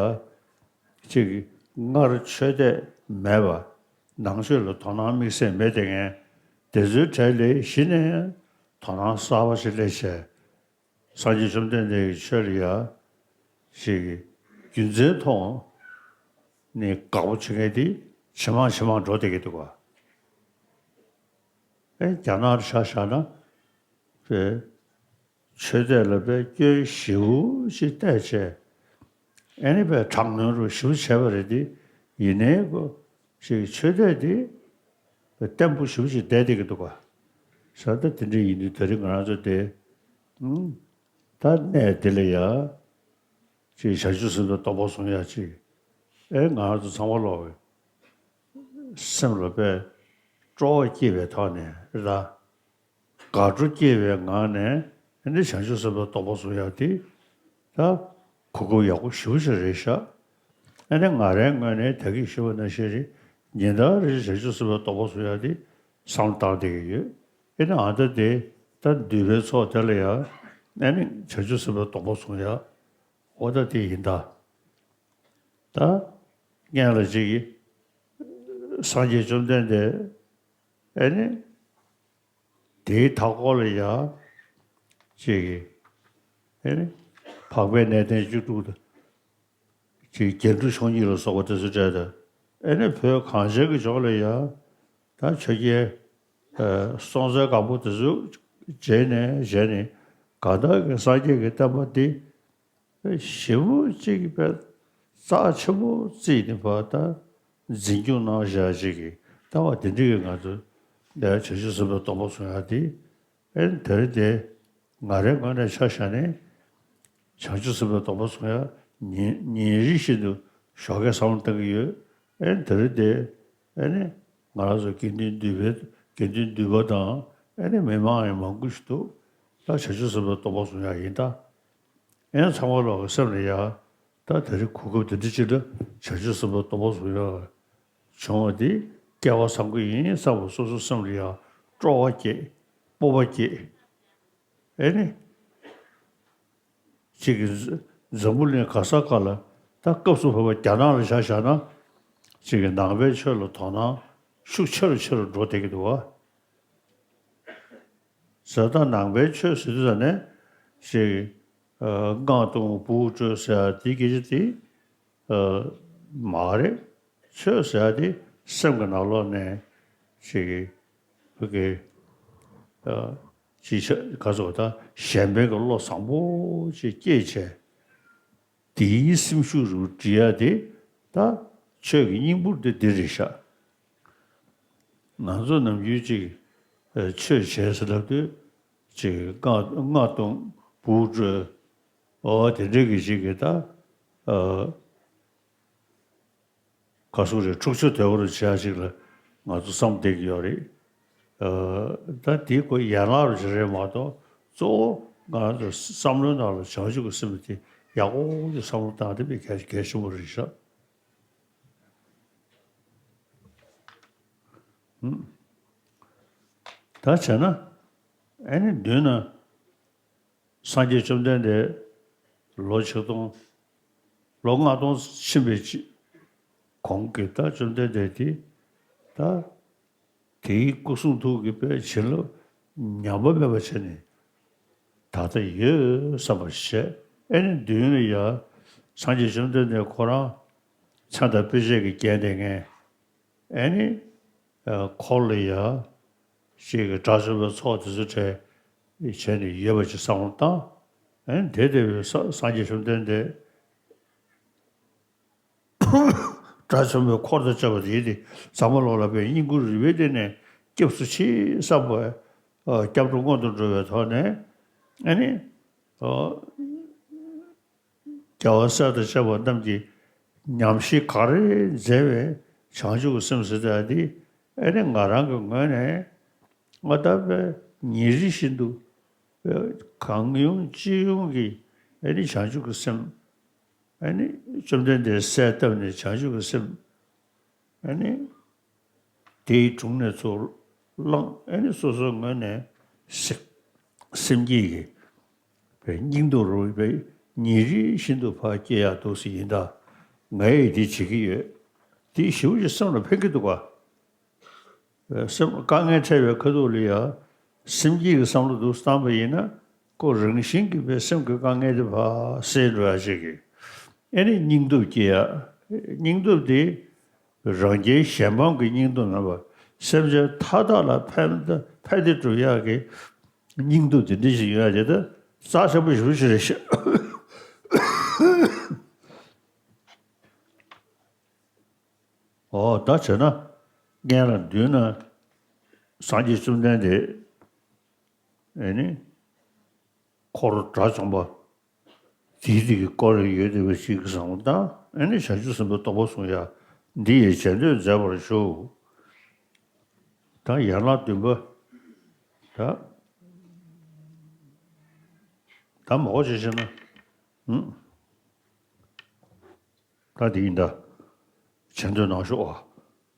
གཅིག་སྔར་ཆོས་དད་མེད་པ། ནང་ཆོས་ལ་དོ་སྣང་དམིགས་བསལ་མེད་དེ་ངས་དེ་ཚོའི་གྲས་ལས་གཞི་ནས་དོ་སྣང་གསར་པ་ཞིག་སླེབས་བྱས། སངས་རྒྱས་བཅོམ་ལྡན་འདས་ཀྱི་ཆོས་ལ་ཡ། གཅིག་རྒྱུ་མཚན་མཐོང་ནས་དགའ་པོ་བྱེད་མཁན་དེ་ཇེ་མང་ཇེ་མང་འགྲོ་བསྡད་ཀྱི་འདུག་ག་ཨེ་རྒྱ་ནག་ཆ་བཞག་ན། པའི་ཆོས་དད་ལ་པའི་སྐྱོན་ཞེ་པོ་ཅིག་བལྟས་བྱས། ཨེ་ནི་པའི་དྲག་གནོན་རུ་ཞེ་པོ་བྱས་པ་རེད་དེ། ཡིན་ནའི་ཀོ་ཅིག་ཆོས་དད་དེ་པའི་བརྟན་པོ་ཞེ་པོ་ཅིག་བསྡད་བསྡད་ཀྱི་འདུག་ག་ས་ད་དེ་འདྲ་ཡིན་དུས་དེ་རིང་ང་རང་ཚོ་དེ་ཨུམ། ད་གནས་དེ་ལ་ཡ་ཅིག་བྱང་ཆུབ་སེམས་དཔའི་སྡོམ་པ་བཟུང་ཡ་ཅིག་ཨེ་ང་རང་ཚོ་ཚང་མ་ལོག་གི་སེམས་ལ་པའི་སྤྲོ་བ་སྐྱེས་པའི་ཐོག་ནས་རེད་ད། དགའ་སྤྲོ་སྐྱེས་པའི་ངང་ནས་ཨ་ནི་བྱང་ཆུབ་སེམས་དཔའི་སྡོམ་པ་བཟུང་ཡག་དེ་ད་གོ་སྐབས་ཡག་པོ་ཞེ་པོ་ཞིག་རེད་ཤག་ཨ་ནི་ང་རའི་ངོས་ནས་ད་གིན་ཞུས་པ་ནང་བཞིན་རེད། ཉིན་ལྟར་རེ་བཞིན་བྱང་ཆུབ་སེམས་དཔའི་སྡོམ་པ་བཟུང་ཡག་དེ་བསམ་བློ་བཏང་བསྡད་ཀྱི་ཡོད། ཨ་ནི་ཨ་ད་དེ་ད་འདུས་པའི་ཚོགས་དེ་ལ་ཡང་ཨ་ནི་བྱང་ཆུབ་སེམས་དཔའི་སྡོམ་པ་བཟུང་ཡག་འོ་ད་དེ་ཡིན་ད། ད་སྔོན་ལ་ཅིག་གིས་སངས་རྒྱས་བཅོམ་ལྡན་འདས་ཨ་ནི། དེའི་མཐའ་འཁོར་ལ་ཡང་ཅིག་ཨེ་ནི་འཕགས་པའི་གནས་བརྟན་བཅུ་དྲུག་དང་ཅིག་རྒྱན་དྲུག་མཆོག་གཉིས་ལ་སོགས་པ་དེ་ཚོ་བྲལ་ཏེ་ཨེ་ནི་བོད་གངས་ཅན་གྱི་ལྗོངས་ལ་ཡང་ད་ཆོས་རྒྱལ་སྲོང་བཙན་སྒམ་པོ་དེ་ཚོ་རྗེས་ནས་རྗེས་ནས་གང་ལྟར་གྱི་སངས་རྒྱས་ཀྱི་བསྟན་པ་འདི་ཞེ་པོ་ཅིག་པའི་རྩ་ཆེན་པོ་བརྩིས་ནས་བ་ད་འཛིན་སྐྱོང་གནང་བཞག་ཅིག་གི་ལྟ་བ་དེ་འདྲ་གི་ང་ཚོ་ལས་བྱང་ཆུབ་སེམས་དཔའི་སྡོམ་པ་བཟུང་ཡག་དེ་ཨེ་དེ་རེད་དེ། ང་རའི་ངོས་ནས་ཆ་བཞག་ནས་བྱང་ཆུབ་སེམས་དཔའི་སྡོམ་པ་བཟུང་ཡག་ཉིན་ཉིན་རེ་བཞིན་དུ་ཞོགས་ཀས་བསམ་བློ་གཏང་གི་ཡོད། ཨེ་དེ་རེད་དེ། ཨེ་ནི་ང་རང་ཚོ་དགེ་འདུན་འདུས་པའི་དགེ་འདུན་འདུས་པ་དང་ཨེ་ནི་མི་མང་ཡང་མང་པོ་ཞིག་འདུག་ད་བྱང་ཆུབ་སེམས་དཔའི་སྡོམ་པ་བཟུང་ཡག་ཡིན་ད། ཨེ་ཚང་མ་ལོག་གི་སེམས་ལ་ཡ། ད་དེ་རིང་གོ་སྐབས་དེ་འདྲ་ཅིག་ལ་བྱང་ཆུབ་སེམས་དཔའི་སྡོམ་པ་བཟུང་ཡག་བྱུང་བ་འདི་སྐལ་བ་བཟང་པོ་ཡིན་བསམ་པ་སོ་སོའི་སེམས་ལ་ཡ་སྤྲོ་བ་སྐྱེས། སྤོབས་པ་སྐྱེས། ཨེ་ནི། གཅིག་གིས་འཛམ་བུ་གླིང་ག་ས་ག་ལ་ད་སྐབས་སུ་བབས་པ་རྒྱ་ནག་ལ་ཆ་བཞག་ན་གཅིག་གིས་ནང་པའི་ཆོས་ལ་དོ་སྣང་ཤུགས་ཆེ་རུ་ཆེ་རུ་འགྲོ་བསྡད་ཀྱི་འདུག་བ། ཟེར་ད་ནང་པའི་ཆོས་ཟེར་དུས་ཙ་ནས་ཅིག་ཨ་སྔགས་གཏོང་བུ་སྤྲོད་ཟེར་ཡ་དེ་སྐད་ཆ་དེ་ཨ་མ་རེད། ཆོས་ཟེར་ཡ་དེ་སེམས་ཀྱི་ནང་ལོགས་ནས་ཅིག་བོད་ཀྱི་ཨ་ཅིག་ཆ་ག་ཚོད་ད་གཞན་ཕན་གྱི་བློ་བཟང་པོ་ཅིག་སྐྱེས་བྱས། དེའི་སེམས་ཤུགས་རུ་འགྲིལ་ཡ་དེ་ད་ཆོས་ཀྱི་སྙིང་པོ་དེ་འདི་རེད་ཤག་ང་ཚོ་ནམ་རྒྱུན་ཅིག་ཨ་ཆོས་བྱས་ཟེར་ལབ་དུས་ཅིག་སྔགས་སྔགས་གཏོང་བུ་སྤྲོད་འོ་དེ་འདྲའི་གི་ཅིག་གི་ད་ཨ་ག་སུ་རེད། འཁྲུག་ཆོས་དོད་པོ་རུ་བྱེད་ཡ་ཅིག་ལ་ང་ཚོ་བསམ་བསྡད་ཀྱི་ཡོད་རེད། ཨ་ད་དེའི་སྐོར་ཡན་ལག་རུ་ཅིག་རེད་མ་གཏོགས་གཙོ་བོ་ང་ཚོ་བསམ་བློའི་ནང་ལ་བྱང་ཆུབ་ཀྱི་སེམས་དེ་ཡག་པོ་ཅིག་བསམ་བློ་བཏང་དེ་དཔེ་གལ་གལ་ཆེན་པོ་རེད་ཤག་ད་བྱས་ན་ཨ་ནི་མདུན་ན་སངས་རྒྱས་བཅོམ་ལྡན་འདས་ལོ་ཆིག་སྟོང་། ལོ་ལྔ་སྟོང་ཕྱིན་པའི་གོང་གི་ད་བཅོམ་ལྡན་འདས་དེ་ད། དེའི་སྐུ་གསུང་ཐུགས་ཀྱི་དཔལ་བྱིན་རླབས་ཉམས་པ་མེད་པ་བྱས་ནས་ད་ལྟ་ཡོད་བསམ་པ་བྱས། ཨེ་ནི་མདུན་ལ་ཡ་སངས་རྒྱས་བཅོམ་ལྡན་འདས་ཁོ་རང་མཚན་དང་དཔེ་བྱད་ཀྱིས་བརྒྱན་ཏེ་ངས་ཨེ་ནི་འཁོར་ལ་ཡ་ཅིག་གི་དགྲ་བཅོམ་པའི་ཚོགས་དེ་ཚོ་གྲས་བྱས་ནས་ཡོད་པ་ཅིག་བསམ་བློ་བཏང་། ཨེ་ནི་དེ་ལྟ་བུའི་ས་སངས་རྒྱས་བཅོམ་ལྡན་འདས་དགྲ་བཅོམ་པའི་འཁོར་དང་བཅས་པ་དེ་ཡིན་ཏེ། ཟབ་མོ་ལོགས་ལ་པའི་སྙིང་ཁུང་རུས་པའི་གཏིང་ནས་སྐྱབས་སུ་མཆི་བསམ་པ། སྐྱབས་འགྲོ་སྔོན་དུ་འགྲོ་བའི་ཐོག་ནས་ཨ་ནི་རྒྱལ་བ་སྲས་དང་བཅས་པ་རྣམས་ཀྱིས་ཉམས་བཞེས་ག་རེ་མཛད་པའི་བྱང་ཆུབ་ཀྱི་སེམས་ཟེར་ཡག་དེ་ཨ་ནི་ང་རང་གི་ངོས་ནས་ང་ད་པའི་ཉིན་རེ་བཞིན་དུ་གང་ཡོང་ཅི་ཡོང་གི་ཨ་ནི་བྱང་ཆུབ་ཀྱི་སེམས། ཨ་ནི་བཅོམ་ལྡན་འདས་གསལ་བཏབ་ནས་བྱང་ཆུབ་ཀྱི་སེམས། ཨ་ནི་དེའི་དྲུང་ནས་ཚུར་བླངས། ཨ་ནི་སོ་སོའི་ངོས་ནས་སེམས་སེམས་བསྐྱེད་ཀྱི་པའི་སྙིང་སྟོབས་རུ་པའི་ཉིན་རེ་བཞིན་དུ་ཕར་སྐྱེ་ཡག་འདུག་སེ་ཡིན་ད། ངས་འདི་བྱེད་ཀྱི་ཡོད། དེ་ཞེ་པོ་ཅིག་སེམས་ལ་ཕན་གྱི་འདུག་ག། སེམས་དཀའ་ངལ་འཕྲད་པའི་ཁ་ཐུག་ལ་ཡ་སེམས་བསྐྱེད་ཀྱི་བསམ་བློ་འདུག་བཏང་པ་ཡིན་ན་ཁོ་རང་བཞིན་གྱིས་པའི་སེམས་ཀྱི་དཀའ་ངལ་དེ་ཕར་སེལ་འགྲོ་ཡག་ཅིག་གི། ཨེ་ནི་སྙིང་སྟོབས་སྐྱེ་ཡག། སྙིང་སྟོབས་དེ་རང་རྒྱལ་གཞན་ཕམ་གྱི་སྙིང་སྟོབས་མེད་པར་སེམས་ཅན་མཐའ་དག་ལ་ཕན་ཕན་བདེ་སྒྲུབ་ཡག་གི་སྙིང་སྟོབས་དེ་འདྲ་ཞིག་ཡོད་ཡག་དེ་ད་རྩ་ཆེན་པོ་ཞེ་པོ་ཅིག་རེད་ཤག། འོ་ད་བྱས་ན་སྔོན་ལ་མདུན་ན་སངས་རྒྱས་བཅོམ་ལྡན་འདས་ཨེ་ནི་འཁོར་དགྲ་བཅོམ་པ་དེའི་རིགས་ཀྱི་སྐོར་ཡོད་བསྡད་པ་ཞིག་གི་བསམ་བློ་བཏང་། ཨེ་ནི་བྱང་ཆུབ་སེམས་དཔའི་སྟོབས་པ་གསུང་ཡག་འདི་ཡི་རྗེས་ཟློས་མཛད་པར་ཞུ། ད་ཡན་ལག་བདུན་པ། ད་ད་མ་གོ་བྱས་བྱས་ན། ད་དེ་ཡིན་ད། བྱེད་འདོད་ནང་ཤོག་ཨ།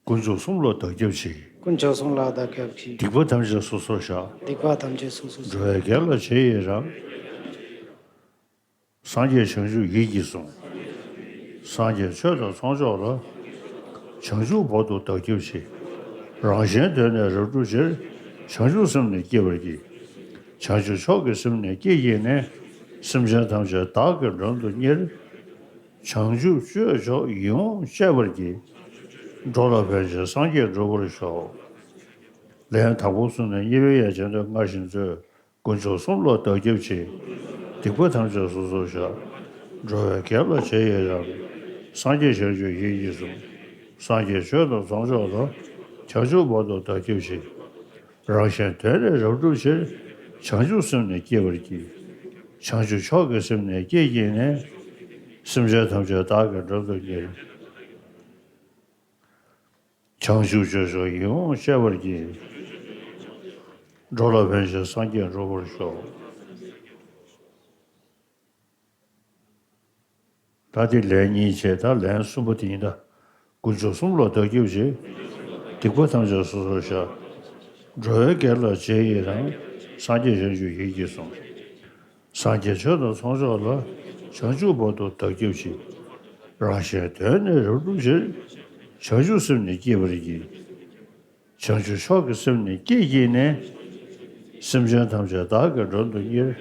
དཀོན་མཆོག་གསུམ་ལ་བདག་སྐྱབས་མཆི། དཀོན་མཆོག་གསུམ་ལ་བདག་སྐྱབས་མཆི། སྡིག་པ་ཐམས་ཅད་སོ་སོར་བཤགས། སྡིག་པ་ཐམས་ཅད་སོ་སོར་བཤགས། འགྲོ་བའི་དགེ་ལ་རྗེས་ཡི་རང་། སངས་རྒྱས་བྱང་ཆུབ་ཡིད་ཀྱིས་བཟུང་། སངས་རྒྱས་ཆོས་དང་ཚོགས་མཆོག་ལ། བྱང་ཆུབ་བར་དུ་བདག་སྐྱབས་མཆི། རང་གཞན་དོན་ནི་རབ་བསྒྲུབ་ཕྱིར། བྱང་ཆུབ་སེམས་ནི་བསྐྱེད་པར་བགྱི། བྱང་ཆུབ་མཆོག་གི་སེམས་ནི་བསྐྱེད་བགྱིས་ནས། སེམས་ཅན་ཐམས་ཅད་བདག་གིས་མགྲོན་དུ་གཉེར། བྱང་ཆུབ་སྤྱོད་མཆོག་ཡིད་འོང་སྤྱད་པར་བགྱི། འགྲོ་ལ་ཕན་ཕྱིར་སངས་རྒྱས་འགྲུབ་པར་ཤོག། ལན་དང་པོ་གསུངས་ནས་གཉིས་པའི་ཡང་བྱེད་འདོད་སྔར་བཞིན་མཛོད། དཀོན་མཆོག་གསུམ་ལ་བདག་སྐྱབས་མཆི། སྡིག་པ་ཐམས་ཅད་སོ་སོར་བཤགས། འགྲོ་བའི་དགེ་ལ་རྗེས་ཡི་རང་། སངས་རྒྱས་བྱང་ཆུབ་ཡིད་ཀྱིས་བཟུང་། སངས་རྒྱས་ཆོས་དང་ཚོགས་མཆོག་ལ། བྱང་ཆུབ་བར་དུ་བདག་སྐྱབས་མཆི། རང་གཞན་དོན་ནི་རབ་བསྒྲུབ་ཕྱིར། བྱང་ཆུབ་སེམས་ནི་བསྐྱེད་པར་བགྱི། བྱང་ཆུབ་མཆོག་གི་སེམས་ནི་བསྐྱེད་བགྱིས་ནས། སེམས་ཅན་ཐམས་ཅད་བདག་གིས་མགྲོན་དུ་གཉེར། བྱང་ཆུབ་སྤྱོད་མཆོག་ཡིད་འོང་སྤྱད་པར་བགྱི། འགྲོ་ལ་ཕན་ཕྱིར་སངས་རྒྱས་འགྲུབ་པར་ཤོག། ད་དེ་ལན་གཉིས་བྱས། ད་ལན་གསུམ་པ་དེ་ཡིན་ད། དཀོན་མཆོག་གསུམ་ལ་བདག་སྐྱབས་མཆི། སྡིག་པ་ཐམས་ཅད་སོ་སོར་བཤགས། འགྲོ་བའི་དགེ་ལ་རྗེས་ཡི་རང་། སངས་རྒྱས་བྱང་ཆུབ་ཡིད་ཀྱིས་བཟུང་། སངས་རྒྱས་ཆོས་དང་ཚོགས་མཆོག་ལ། བྱང་ཆུབ་བར་དུ་བདག་སྐྱབས་མཆི། རང་གཞན་དོན་ནི་རབ་བསྒྲུབ་ཕྱིར། བྱང་ཆུབ་སེམས་ནི་བསྐྱེད་པར་བགྱི། བྱང་ཆུབ་མཆོག་གི་སེམས་ནི་བསྐྱེད་བགྱིས་ནས། སེམས་ཅན་ཐམས་ཅད་བདག་གིས་མགྲོན་དུ་གཉེར།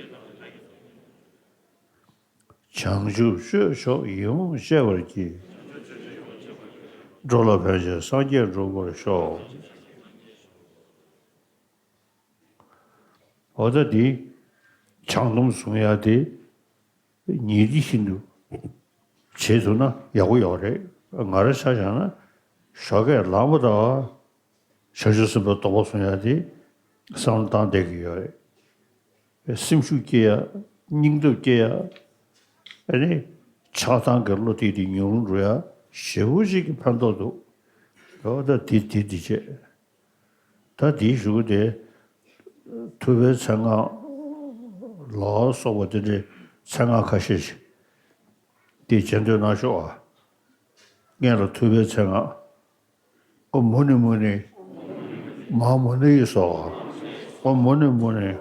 བྱང་ཆུབ་སྤྱོད་མཆོག་ཡིད་འོང་སྤྱད་པར་བགྱི། འགྲོ་ལ་ཕན་ཕྱིར་སངས་རྒྱས་འགྲུབ་པར་ཤོག། འོ་ད་འདི་བྱང་སྡོམ་བཟུང་ཡག་དེ་ཉིན་རེ་བཞིན་དུ་བྱེད་ཐུབ་ན་ཡག་པོ་ཡོད་རེད། ང་རང་ཆ་བཞག་ན་ཞོགས་ཀས་ལངས་པ་དང་བྱང་ཆུབ་སེམས་དཔའི་སྟོབས་པ་བཟུང་ཡག་དེ་བསམ་བློ་བཏང་བསྡད་ཀྱི་ཡོད་རེད། སེམས་ཤུགས་སྐྱེ་ཡག། སྙིང་སྟོབས་སྐྱེ་ཡག། ཨ་ནི་ཆགས་སྡང་གི་བློ་དེ་དེ་ཉུང་རུ་འགྲོ་ཡག་ཞེ་པོ་ཅིག་གི་ཕན་ཐོགས་འདུག། འོ་ད་དེ་དེ་དེ་བྱས། ད་དེའི་གཞུག་གུ་དེ་ཐུབ་པའི་མཚན་སྔགས་ལ་སོགས་པ་དེ་འདྲའི་མཚན་སྔགས་ཁ་ཤས་ཤིག་དེ་བྱེད་འདོད་གནང་ཤོག་ཨ། སྔོན་ལ་ཐུབ་པའི་མཚན་སྔགས། ཨོཾ་མུ་ནེ་མུ་ནེ། མ་མ་ཎི་ཡེ་སྭཱ་ཧཱ། ཨོཾ་མུ་ནི་མུ་ནི།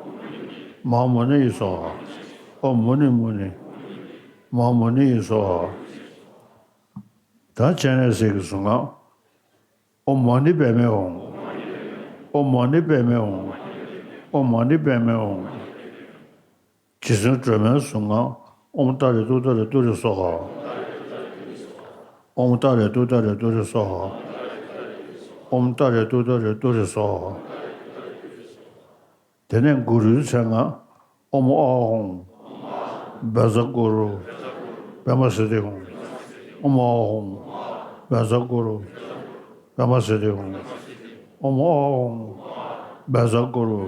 མ་མ་ཎི་ཡེ་སྭཱ་ཧཱ། ཨོཾ་མུ་ནི་མུ་ནི། མ་མ་ཎི་ཡེ་སྭཱ་ཧཱ། ད་སྤྱན་རས་གཟིགས་ཀྱི་གཟུངས་སྔགས། ཨོཾ་མ་ཎི་པདྨེ་ཧཱུྃ། ཨོཾ་མ་ཎི་པདྨེ་ཧཱུྃ། ཨོཾ་མ་ཎི་པདྨེ་ཧཱུྃ། རྗེ་བཙུན་སྒྲོལ་མའི་གཟུངས་སྔགས། ཨོཾ་ཏཱ་རེ་ཏུཏྟཱ་རེ་ཏུ་རེ་སྭཱ་ཧཱ། ཨོཾ་ཏཱ་རེ་ཏུཏྟཱ་རེ་ཏུ་རེ་སྭཱ་ཧཱ། ཨོཾ་ཏཱ་རེ་ཏུཏྟཱ་རེ་ཏུ་རེ་སྭཱ་ཧཱ། དེ་ནས་གུ་རུའི་མཚན་སྔགས། ཨོཾ་ཨཱཿཧཱུྃ། བཛྲ་གུ་རུ། པདྨ་སིདྡྷི་ཧཱུྃ། ཨོཾ་ཨཱཿཧཱུྃ། བཛྲ་གུ་རུ། པདྨ་སིདྡྷི་ཧཱུྃ། ཨོཾ་ཨཱཿཧཱུྃ། བཛྲ་གུ་རུ།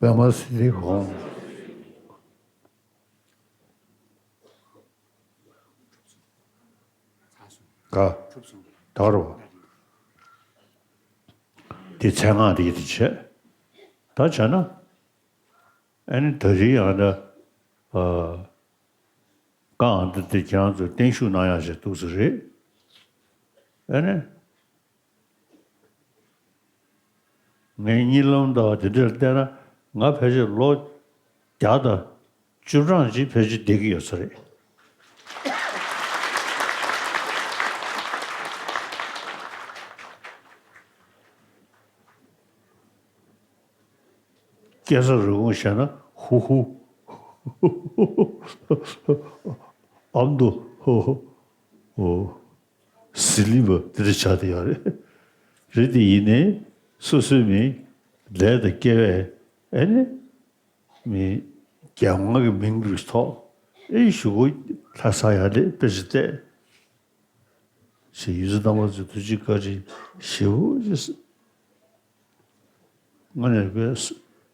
པདྨ་སིདྡྷི་ཧཱུྃ། ག་ད་རོ། དེ་མཚན་སྔགས་དེ་ཡིད་དུ་བྱས། ད་བྱས་ན། ཨ་ནི་ད་རེས་ཡང་ན། ཨ། བཀའ་འདི་དེ་ཁྱེད་རང་ཚོས་བརྟན་བཞུགས་གནང་ཡག་ཞིག་འདུག་ས་རེད། ཨ་ནི། ངའི་གཉིད་ལམ་དང་དེ་འདྲར་བལྟས་ན་ང་ཕལ་ཆེར་ལོ་བརྒྱ་དང་བཅུ་གྲངས་ཅིག་ཕལ་ཆེར་བསྡད་ཀྱི་ཡོད་ས་རེད། སྐྱེ་ས་རི་བོང་བཤད་ན་ཧུ་ཧུ། ཨ་མདོ། ཧོ་ཧོ། ཨོ། ཟི་ལིང་པ་དེ་འདྲ་ཆགས་བསྡད་ཡོད་རེད། རེད་དེ་ཡིན་ནའི་སོ་སོའི་མི་ལས་དང་སྐལ་བས་ཨེ་ནི་མི་རྒྱལ་དབང་གི་མིང་གི་ཐོག་ཨེ་ཞུ་གོ་ལྷ་ས་ཡ་ལས་དཔེ་ཆ་བལྟས། ཞེས་ཡུལ་ཚོ་རྣམ་པ་ཚོས་ཐུགས་རྗེ་བཀའ་དྲིན་ཞེ་པོ་ཅིག་དངོས་གནས་དཔེ་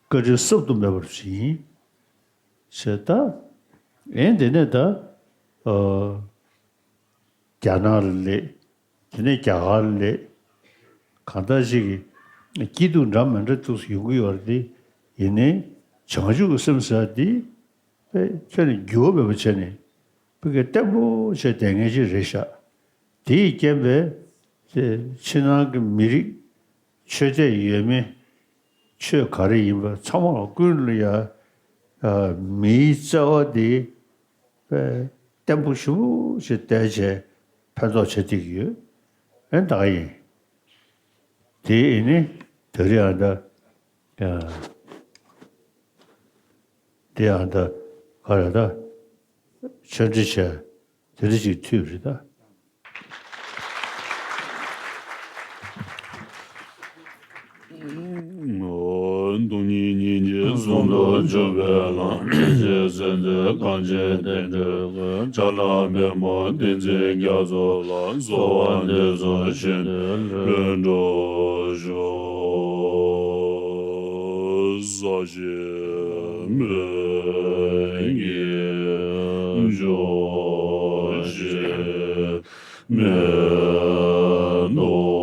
བཀའ་དྲིན་གསབ་ཏུ་མེད་པར་བྱིན། ཞེས་ད། ཨེ་དེ་ནས་ད། ཨ། རྒྱ་ནག་ལ་སླེབས། དེ་ནས་རྒྱ་གར་ལ་སླེབས། གང་ལྟར་ཅིག་གི་སྐྱིད་སྡུག་འདྲ་མི་འདྲ་ཐུགས་སུ་ཡོང་གི་ཡོད་རེད་དེ། ཡིན་ནའི་བྱང་ཆུབ་ཀྱི་སེམས་ཟེར་བ་འདི་དཔེ་ཁྱོན་ནས་འགྱུར་བ་མེད་པ་བྱས་ནས་དཔེ་གི་བརྟན་པོ་བྱས་བསྡད་མཁན་ཅིག་རེད་ཤག་དེའི་རྐྱེན་པས་དེ་ཕྱི་ནང་གི་མི་རིགས་ཆོས་དད་ཡོད་མེད། ཆོས་ག་རེ་ཡིན་པ་ཚང་མ་ལ་ཀུན་ལ་ཡ། ཨ། མིའི་བརྩེ་བ་དེ་དཔེ་བརྟན་པོ་ཞེ་པོ་ཞིག་བསྡད་བྱས་ཕན་ཐོགས་བྱེད་བསྡད་ཀྱི་ཡོད། ཨེ་ད་ག་ཡིན། དེ་ཨེ་ནི་དེ་རིང་ཨ་ད། ཨ། དེ་ཨ་ད་ག་རེ་ད། ཆོས་འབྲེལ་བྱས་དེ་འདྲ་ཞིག་ཐུག་རེད་ད། སྟོང་ཉིད་སྙིང་རྗེ་ཟུང་དུ་འཇུག་པའི་ལམ། ཞེས་གསོལ་ཏེ་གངས་ཅན་བསྟན་འགྲོའི་མགོན། ཕྱག་ན་པདྨོ་བསྟན་འཛིན་རྒྱ་མཚོ་ལ། གསོལ་བ་འདེབས་སོ་བྱིན་གྱིས་བརླབ་ཤོག། ས་གཞི་མེ་ཡིས་སྦྱོར་ཞིང་། མེ་ཏོག་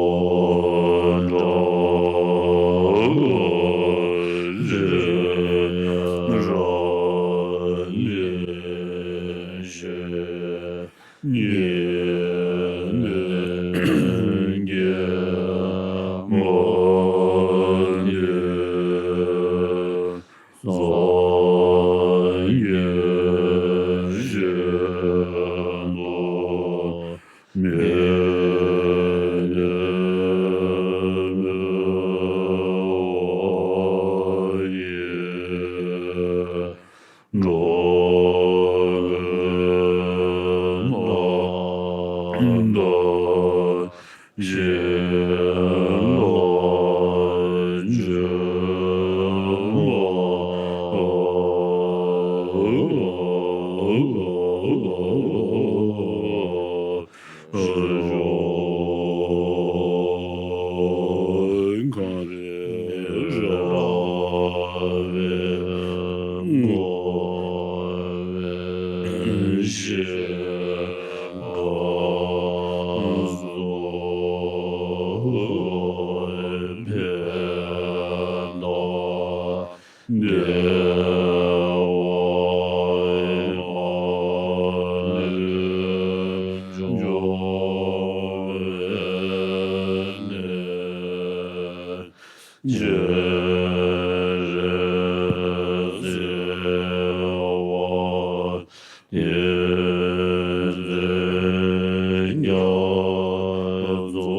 བཀྲ་ཤིས་རབ་བརྗིད་ཅན། སྙིང་ནས་དགེ་བ་འདི། སངས་རྒྱས་ཞིང་དུ་མི་གནས་པ་ཡིས། འགྲོ་བའི་སྣང་མཐའ་བྱིན་གྱིས་རློབ། གངས་རི་ར་བས་བསྐོར་བའི་ཞིང་ཁམས་སུ་ཕན་དང་བདེ་བ་འབྱུང་བའི་གནས། ཉེར་འཛིན་རྒྱ་མཚོ་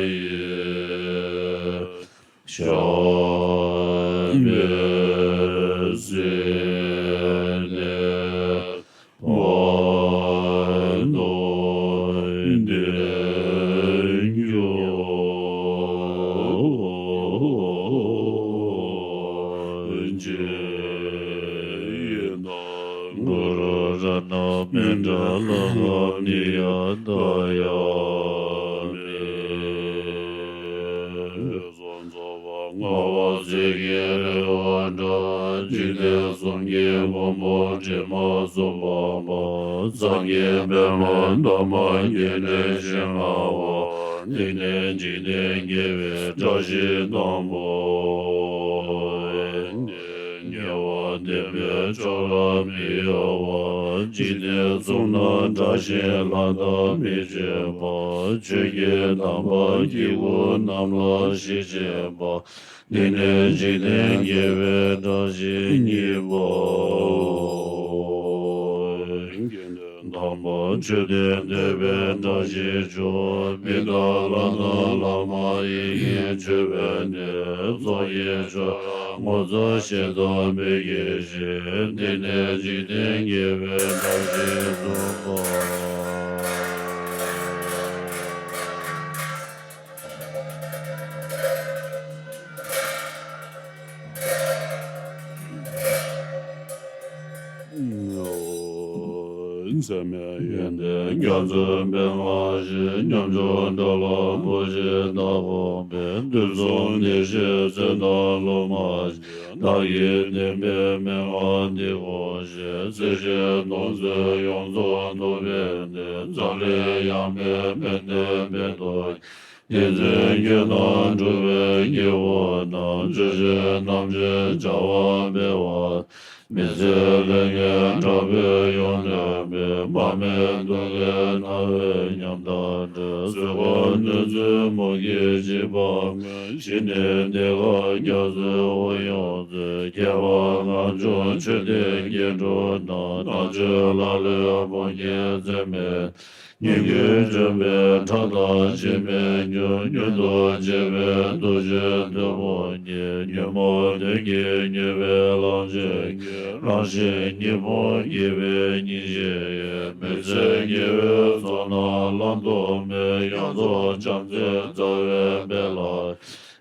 ཡི། ཞབས་པད་སྲིད་ནས་བར་དོ་བརྟན་གྱུར་ཅིག། གུ་རུ་རཏྣ་མཎྜལ་ལྷ་ནི་ཡ་ད་ཡ་མི། ཚོགས་རྫོགས་པ་ལྔ་པ་ཚིག་གི་རེ་བ་འདྲ། འཇིག་རྟེན་གསུམ་གྱི་མགོན་པོ་དྲི་མ་གསུམ་པ་མ། སངས་རྒྱས་པདྨ་འདབ་མ་བརྒྱད་ལས་བཞེངས་པ། འདི་ནི་འཇིག་རྟེན་དགེ་བའི་བཀྲ་ཤིས་དང་པོ། ཉེ་བར་བསྟན་པའི་ཆོ་ག་མི་གཡོ་བ། འཇིག་རྟེན་གསུམ་ན་དགྲ་གཤེད་ལྷ་དང་མི་ཕྱེད་པ། ཆོས་ཀྱི་དམ་པ་སྐྱེ་དགུ་རྣམས་ལ་ཞི་བྱེད་པ། འདི་ནི་འཇིག་རྟེན་དགེ་བའི་བཀྲ་ཤིས་གཉིས་པ། དགེ་འདུན་དམ་པ་མཆོད་རྟེན་བཏེགས་པའི་བཀྲ་ཤིས་མཆོག། མི་ལྟ་ལྷ་དང་བླ་མ་ཡིད་ཀྱིས་མཆོད་པའི་གནས། ཚོགས་ཀྱི་མཆོག་ངོ་མཚར་ཞེ་སྡང་མི་སྐྱེ་ཞིང་། འདི་ནི་འཇིག་རྟེན་དགེ་བའི་བཀྲ་ཤིས་གསུམ་པ། ཚད་མེད་ཡོན་ཏན་རྒྱ་མཚོའི་དཔལ་མངའ་ཞིང་། ཉམ་ཆུང་དགྲ་ལྷ་བུ་ཆེན་དང་ཕོངས་པའི། དུས་གསུམ་བདེ་གཤེགས་ཚེ་དང་ལུས་མ་བྱས། བདག་གི་བསྟན་པའི་མན་ངག་འདི་གོ་ཞིང་། སྲིད་ཞིའི་དོན་མཛད་ཡོངས་རྫོགས་ཐུབ་པའི་གནས། འཛམ་གླིང་ཡངས་པའི་ཕན་བདེའི་མེ་ཏོག་བདེན་འཛིན་ཁྱོད་དང་འགྲུབ་པའི་དགེ་བ་རྣམས། ཇི་བཞིན་རྣམ་འབྱེད་བྱ་བ་སྤེལ་བ། མི་ཟད་ལས་ངན་དྲག་པོས་ཡོངས་གནོན་པའི། མར་མེ་མདུང་གི་རྣ་བའི་ཉམས་དང་འདྲ། གཟུགས་ཁམས་གནོད་བཙོས་མུ་གེས་འཇིགས་པ་མེད། ཞི་གནས་གནས་སྐབས་རྒྱ་མཚོའི་དབུགས་དབྱུང་མཛད། རྒྱལ་བ་ངང་བྱུང་མཆོད་རྟེན་སྐྱེ་འགྲོ་རྣམས། ནག་ཕྱོགས་ལ་ལུས་ཕོངས་སྐྱེས་ཚད་མེད། ཉིད་ཀུན་འཇོམས་པའི་ཁྲག་དང་འཆི་མེད་མྱུར། མྱུར་དུ་བྱེད་པའི་འདུ་བྱེད་བདུད་དཔུང་གཉེན། ཉོན་མོངས་གདོན་གྱིས་མྱོས་པའི་གླང་ཆེན་གྱི། རང་བཞིན་ཉིད་ཕུང་དགྱེས་པའི་སྙིང་རྗེ་ཡིས། མི་ཚེ་དགེ་བའི་ཚོགས་རྣམས་བླང་དོར་མེད། ཡོངས་རྫོགས་བྱམས་བརྩེའི་རྩ་བའི་དཔལ་ལ།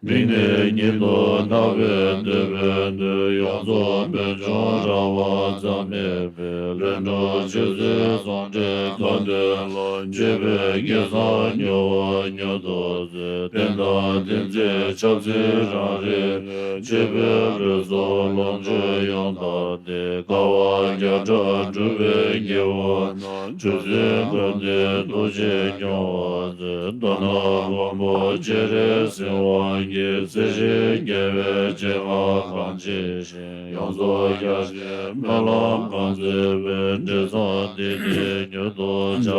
མིག་ནི་ཉིད་དུ་བརྣག་པའི་འདོད་པའི་གནས། ཡོངས་རྫོགས་རྨད་བྱུང་རང་དབང་རྩ་མེད་པའི། ལྷུན་གྲུབ་ཆོས་སྲིད་ཟུང་འབྲེལ་དགའ་སྟོན་ལ། སྤྱོད་པའི་དགེ་མཚམས་མྱུར་བ་མྱུར་དུ་སྩོལ། རྟེན་དང་བསྟན་འཛིན་ཆབ་སྲིད་རང་རིག་མེད། སྤྱོད་པའི་ལུས་སྲོག་ལོངས་སྤྱོད་ཡོངས་དག་སྟེ། དཀའ་བ་བརྒྱ་ཕྲག་སྒྲུབ་པའི་དགེ་བ་རྣམས། ཆུ་འཛིན་ཀུན་ཏུ་ཐུགས་རྗེས་སྐྱོང་བར་མཛད། མདོར་ན་མགོན་པོ་སྤྱན་རས་གཟིགས་དབང་གིས། སྲིད་ཞིའི་དགེ་བའི་སྤྱན་སྔར་གང་མཆིས་ཤིང་། ཡོངས་རྫོགས་རྒྱ་ཆེའི་སྨོན་ལམ་གང་མཛད་པའི། འབྲས་བཟང་དེ་ཉིད་མྱུར་དུ་བྱ་བར་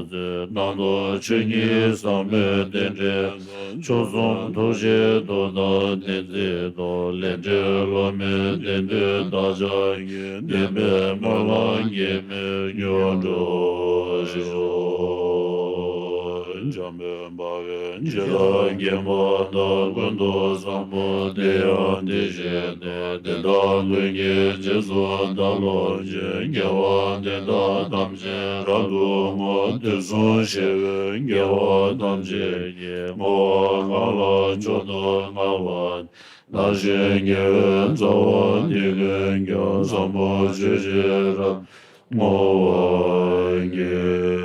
མཛོད། ནང་དུ་ཆོས་ཉིད་ཟབ་མོའི་རྟེན་འབྲེལ། མཆོག་གསུམ་ཐུགས་རྗེའི་མཐུ་དང་ལྡན་ཚེ་ཐོབ། ལས་འབྲས་བསླུ་མེད་བདེན་མཐུས་བདག་ཅག་གི། བདེན་པའི་སྨོན་ལམ་གེགས་མེད་མྱུར་འགྲུབ་ཤོག། འཇམ་དཔལ་དཔའ་བོས་ཇི་ལྟར་མཁྱེན་པ་དང་། ཀུན་ཏུ་བཟང་པོ་དེ་ཡང་དེ་བཞིན་ཏེ། དེ་དག་ཀུན་གྱི་རྗེས་སུ་བདག་སློབ་ཅིང་། དགེ་བ་འདི་དག་ཐམས་ཅད་རབ་ཏུ་བསྔོ། དུས་གསུམ་གཤེགས་པའི་རྒྱལ་བ་ཐམས་ཅད་ཀྱིས། བསྔོ་བ་གང་ལ་མཆོག་ཏུ་བསྔགས་པ། དེ་བཞིན་དགེ་བའི་རྩ་བ་འདི་ཀུན་ཀྱང་། བཟང་པོ་སྤྱོད་ཕྱིར་རབ་བསྔོ་བར་བགྱི།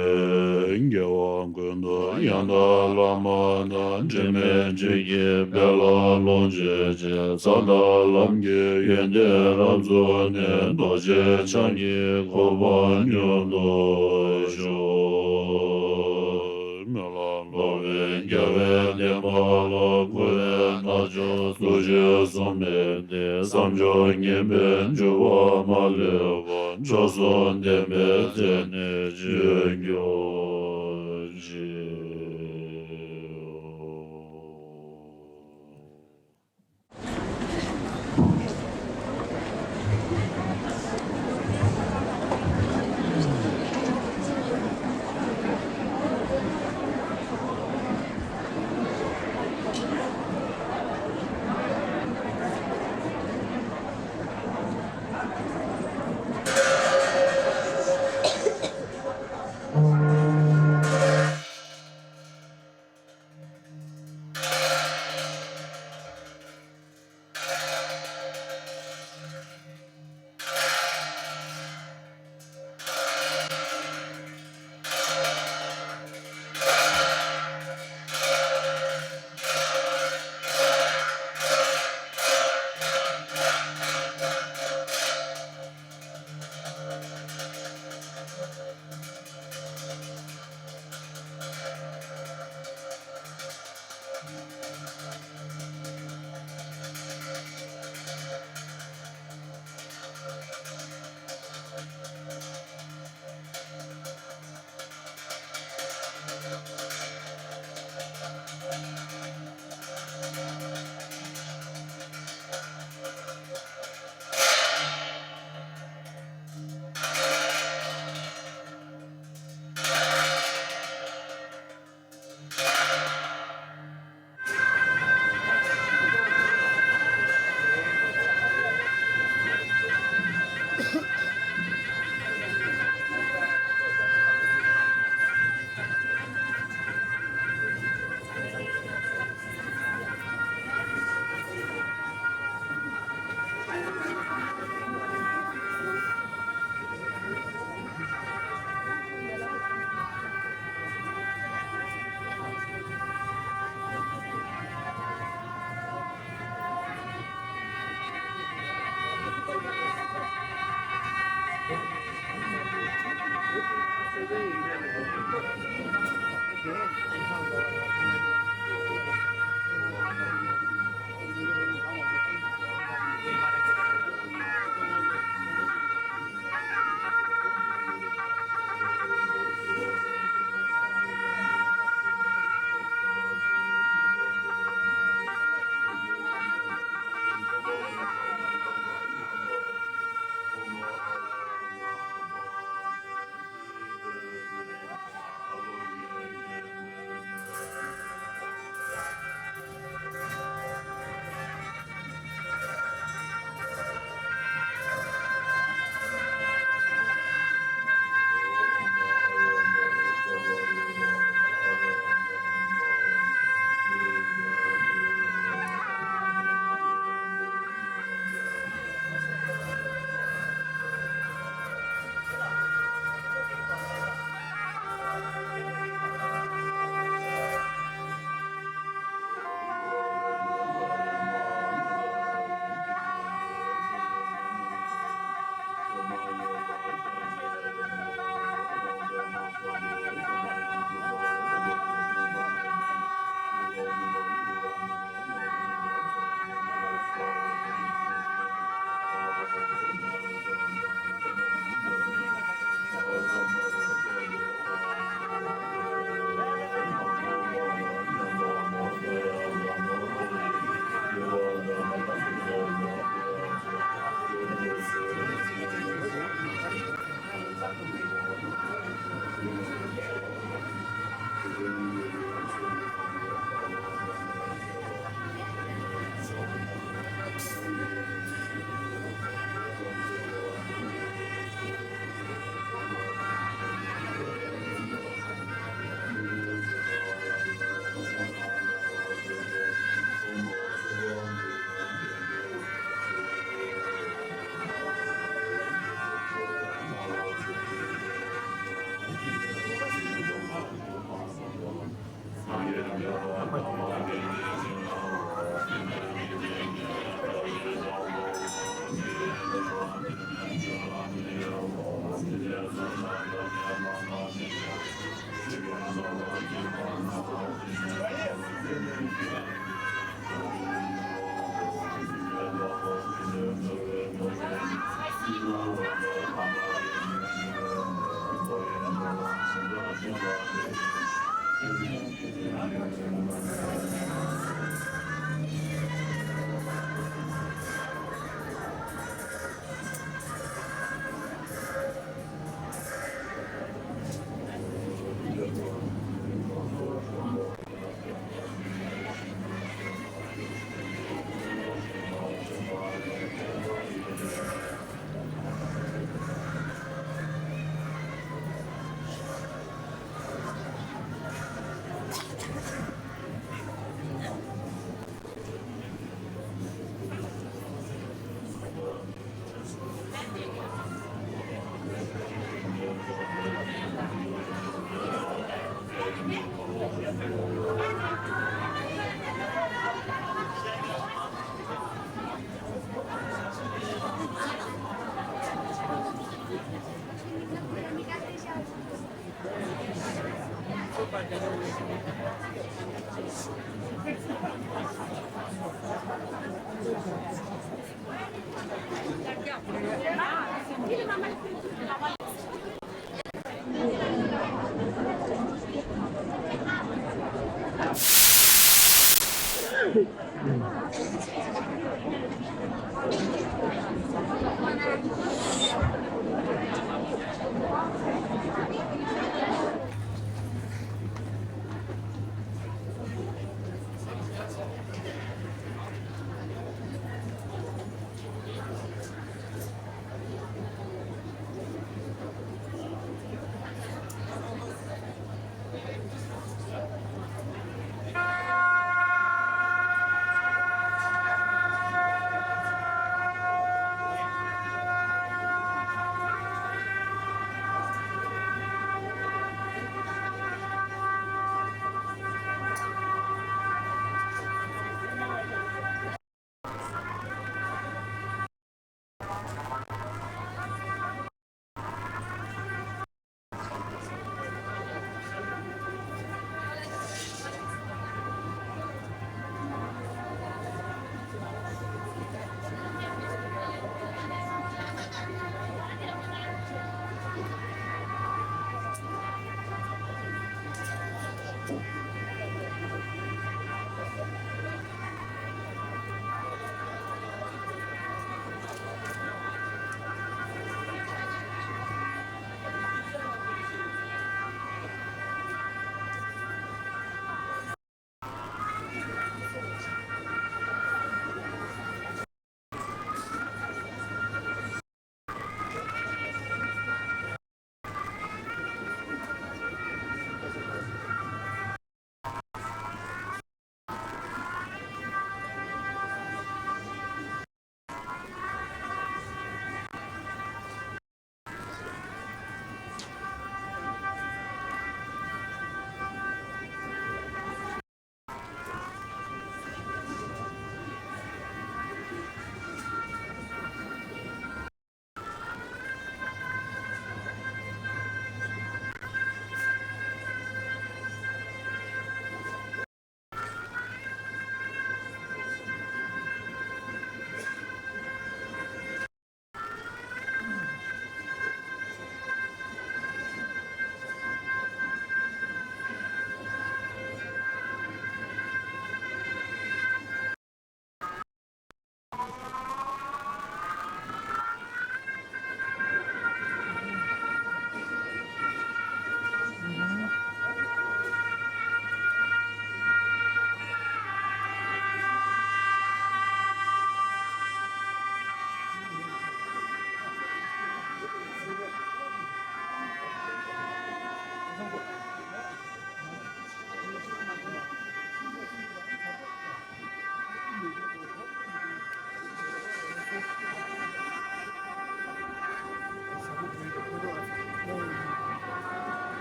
དགེ་བ་ཀུན་ཏུ་ཡང་དག་བླ་མ་དང་། དྲི་མེད་ཆོས་ཀྱི་དཔལ་ལ་ལོངས་སྤྱོད་ཅིང་། ས་དང་ལམ་གྱི་ཡོན་ཏན་རབ་རྫོགས་ནས། རྡོ་རྗེ་འཆང་གི་གོ་འཕང་མྱུར་ཐོབ་ཤོག། སྨོན་ལམ་འགྲོ་བའི་རྒྱལ་བའི་བསྟན་པ་ལ། འཁོར་བའི་རྣལ་འབྱོར་ཐུགས་རྗེས་བཟུང་མི་འདི། བསམ་བྱུང་ངན་པའི་འཇུག་པ་མ་ལུས་པ། མཆོག་གསུམ་ལྡན་པའི་མཚན་ནི་ཆོས་སྐྱོང་ཞིང་།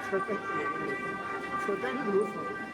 མཆོད་རྟེན་ལུས་སོ།